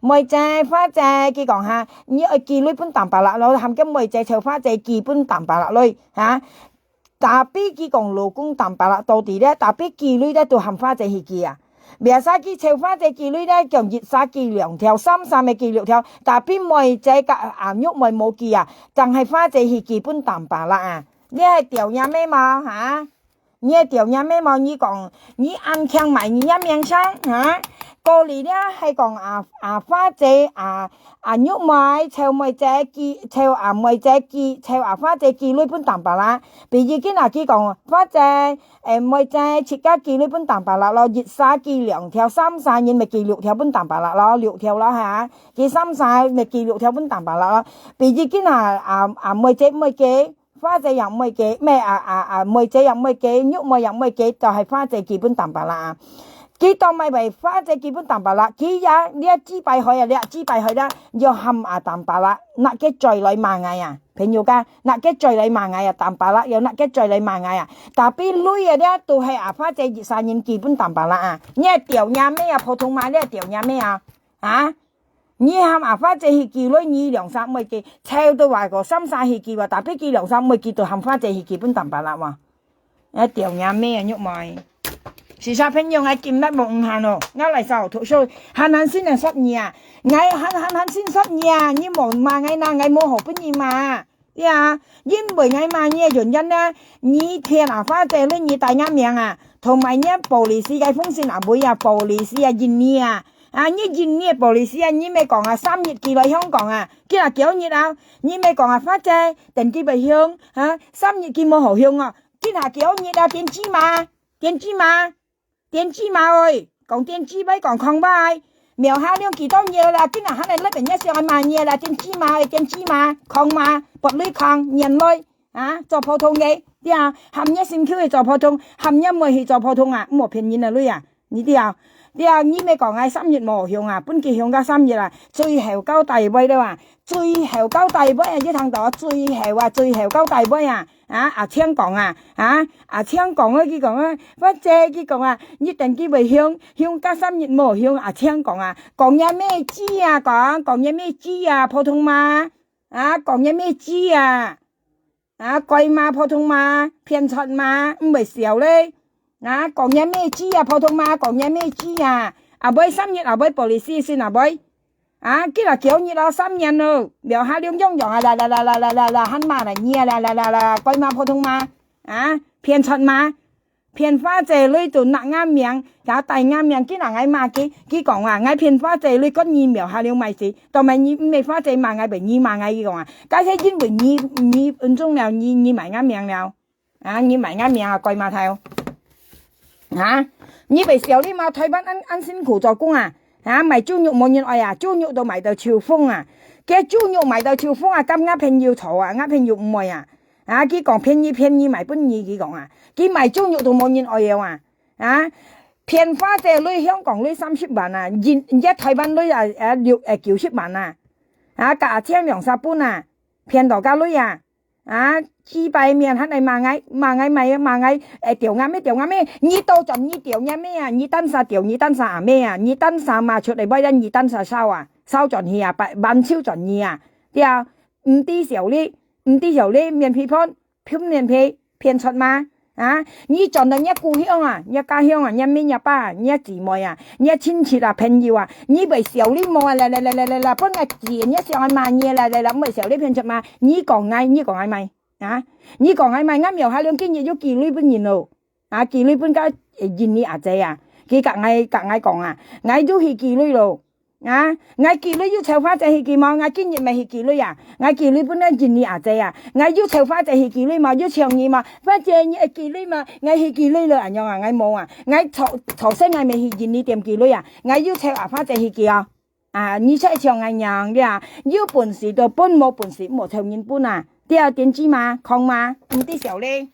妹姐、花姐，佢講哈，你愛寄鐳分Tampalak咯，喊个妹姐湊花姐寄分Tampalak鐳，哈。 Tapi佢講老公Tampalak到底了，tapi寄鐳了都喊花姐去寄啊。Biasa佢湊花姐寄鐳了，講一儕寄兩條，三儕乜寄六條，tapi妹姐甲阿玉妹無寄啊，正係花姐去寄分Tampalak啊。你係吊若妹無？哈？你係吊若妹無？你講，你恁慶買你若名聲，哈？過來了，係講啊，啊，花姐，啊， 啊，玉妹，湊妹姐寄，湊啊妹姐寄，湊啊花姐寄鐳分Tampalak。比喻今下佢講，花姐，誒，妹姐，自家寄鐳分Tampalak咯，一儕寄兩條，三儕人乜寄六條分Tampalak咯，六條咯哈。佢三儕乜寄六條分Tampalak咯。比喻今下，啊，啊，妹姐毋會寄，花姐也毋會寄，咩啊，啊，啊，妹姐也毋會寄，玉妹也毋會寄，就係花姐寄分Tampalak啊。佢當買賣花姐寄分Tampalak，佢也，這幾擺去啊，這幾擺去啦，又喊啊Tampalak，拿个嘴來罵𠊎啊，朋友家，拿个嘴來罵𠊎啊，Tampalak又拿个嘴來罵𠊎啊。Tapi鐳啊，這都係啊花姐一儕人寄分Tampalak啊。你係吊若妹啊，普通話你係吊若妹啊，啊？你喊啊花姐去寄鐳，你兩儕妹寄，湊到話个三儕去寄話，tapi佢兩儕妹寄都喊花姐去寄分Tampalak哇。 啊，吊若妹啊，玉妹。是啥朋友，𠊎今日無閒閒哦，𠊎來掃讀書，閒閒先來說你啊，𠊎閒閒閒先說你啊，你莫罵𠊎啦，𠊎無好分你罵。呀，因為𠊎罵你个原因呢，你騙啊花姐，你你帶若名啊，同埋你polisi个風信啊，尾啊polisi啊，印尼啊，啊，你印尼polisi啊，你乜講啊，三月寄來香港啊，今日幾多日啊？你乜講啊，花姐，等佢會香，啊，三月佢無好香哦。 今下幾多日啊，電子嫲，電子嫲，電子嫲喂，講電子嫲，講空話，廟下了幾多日啦，今下還來這邊也想愛罵你啦，電子嫲，電子嫲，空嫲，撥鐳空，年鐳，啊，做普通个，對啊，喊你辛苦去做普通，喊你妹去做普通啊，莫騙人啊，鐳啊，你知啊？對啊，你乜講𠊎三月無香啊，分佢香到三月啊，最後交代尾了啊，最後交代尾啊，你聽到最後啊，最後交代尾啊，啊，阿青講啊，啊，阿青講啊，佢講啊，或者佢講啊，你等佢會香，香到三月無香，阿青講啊，講也無知啊，講，講也無知啊，普通話，啊，講也無知啊。 啊，該嘛普通嘛，騙出嘛，毋會笑咧。啊，講也無知啊，普通嘛，講也無知啊。啊，尾三月啊，尾police先啊，尾。啊，佢啦九月咯，三年咯，苗下龍樣樣啊，啦啦啦啦啦啦啦，喊嘛來你啊，啦啦啦啦，該嘛普通嘛，啊，騙出嘛。 騙花姐鐳都拿𠊎命，也帶𠊎命，佢拿𠊎罵佢，佢講啊，𠊎騙花姐鐳，講你苗下龍買死，當然你毋係花姐罵𠊎，係你罵𠊎，佢講啊，該係因為你，你恩重了，你，你買𠊎命了，啊，你買𠊎命啊，該嘛頭，啊，你會笑你嘛，台灣恁，恁辛苦做工啊，啊，賣豬肉無人愛啊，豬肉都賣到臭風啊，該豬肉賣到臭風啊，敢𠊎朋友錯啊，𠊎朋友毋愛啊。 啊，佢講便宜便宜賣分你，佢講啊，佢賣豬肉都無人愛了啊，啊，騙花姐鐳香港鐳三十萬啊，人，人家台灣鐳啊，啊，六，呃，九十萬啊，啊，加千兩三本啊，騙到加鐳啊，啊，幾百面還來罵𠊎，罵𠊎，罵𠊎，罵𠊎，呃，丟𠊎咩，丟𠊎咩，你都賺你丟𠊎咩啊，你單儕丟，你單儕啊咩啊，你單儕罵出來，買了你單儕燒啊，燒轉去啊，百萬手轉你啊，對啊，毋知笑你，毋知笑你，面皮盤。 騙面皮，騙出嘛？啊，你轉到若故鄉啊，若家鄉啊，若姆若爸啊，若姊妹啊，若親戚啊，朋友啊，你會笑你無啊？來來來來來來，分𠊎知，若想愛罵你啊，來來來，毋會笑你騙出嘛？你講𠊎，你講𠊎買啊？你講𠊎買，𠊎苗下龍今日有寄鐳分人咯。 啊，寄鐳分該印尼阿姊啊，佢甲𠊎甲𠊎講啊，𠊎又去寄鐳咯。啊，𠊎寄鐳又湊花姐去寄無？𠊎今日乜去寄鐳啊？𠊎寄鐳分該印尼阿姊啊，𠊎又湊花姐去寄鐳無？又像你無？花姐你愛寄鐳無？𠊎去寄鐳咯，恁樣啊，𠊎無啊，𠊎昨昨先𠊎乜去印尼店寄鐳啊，𠊎又湊阿花姐去寄哦。 啊，你才像𠊎樣个啊，有本事就分，無本事莫湊人分啊。對啊，點知嘛，空嘛，毋知笑咧。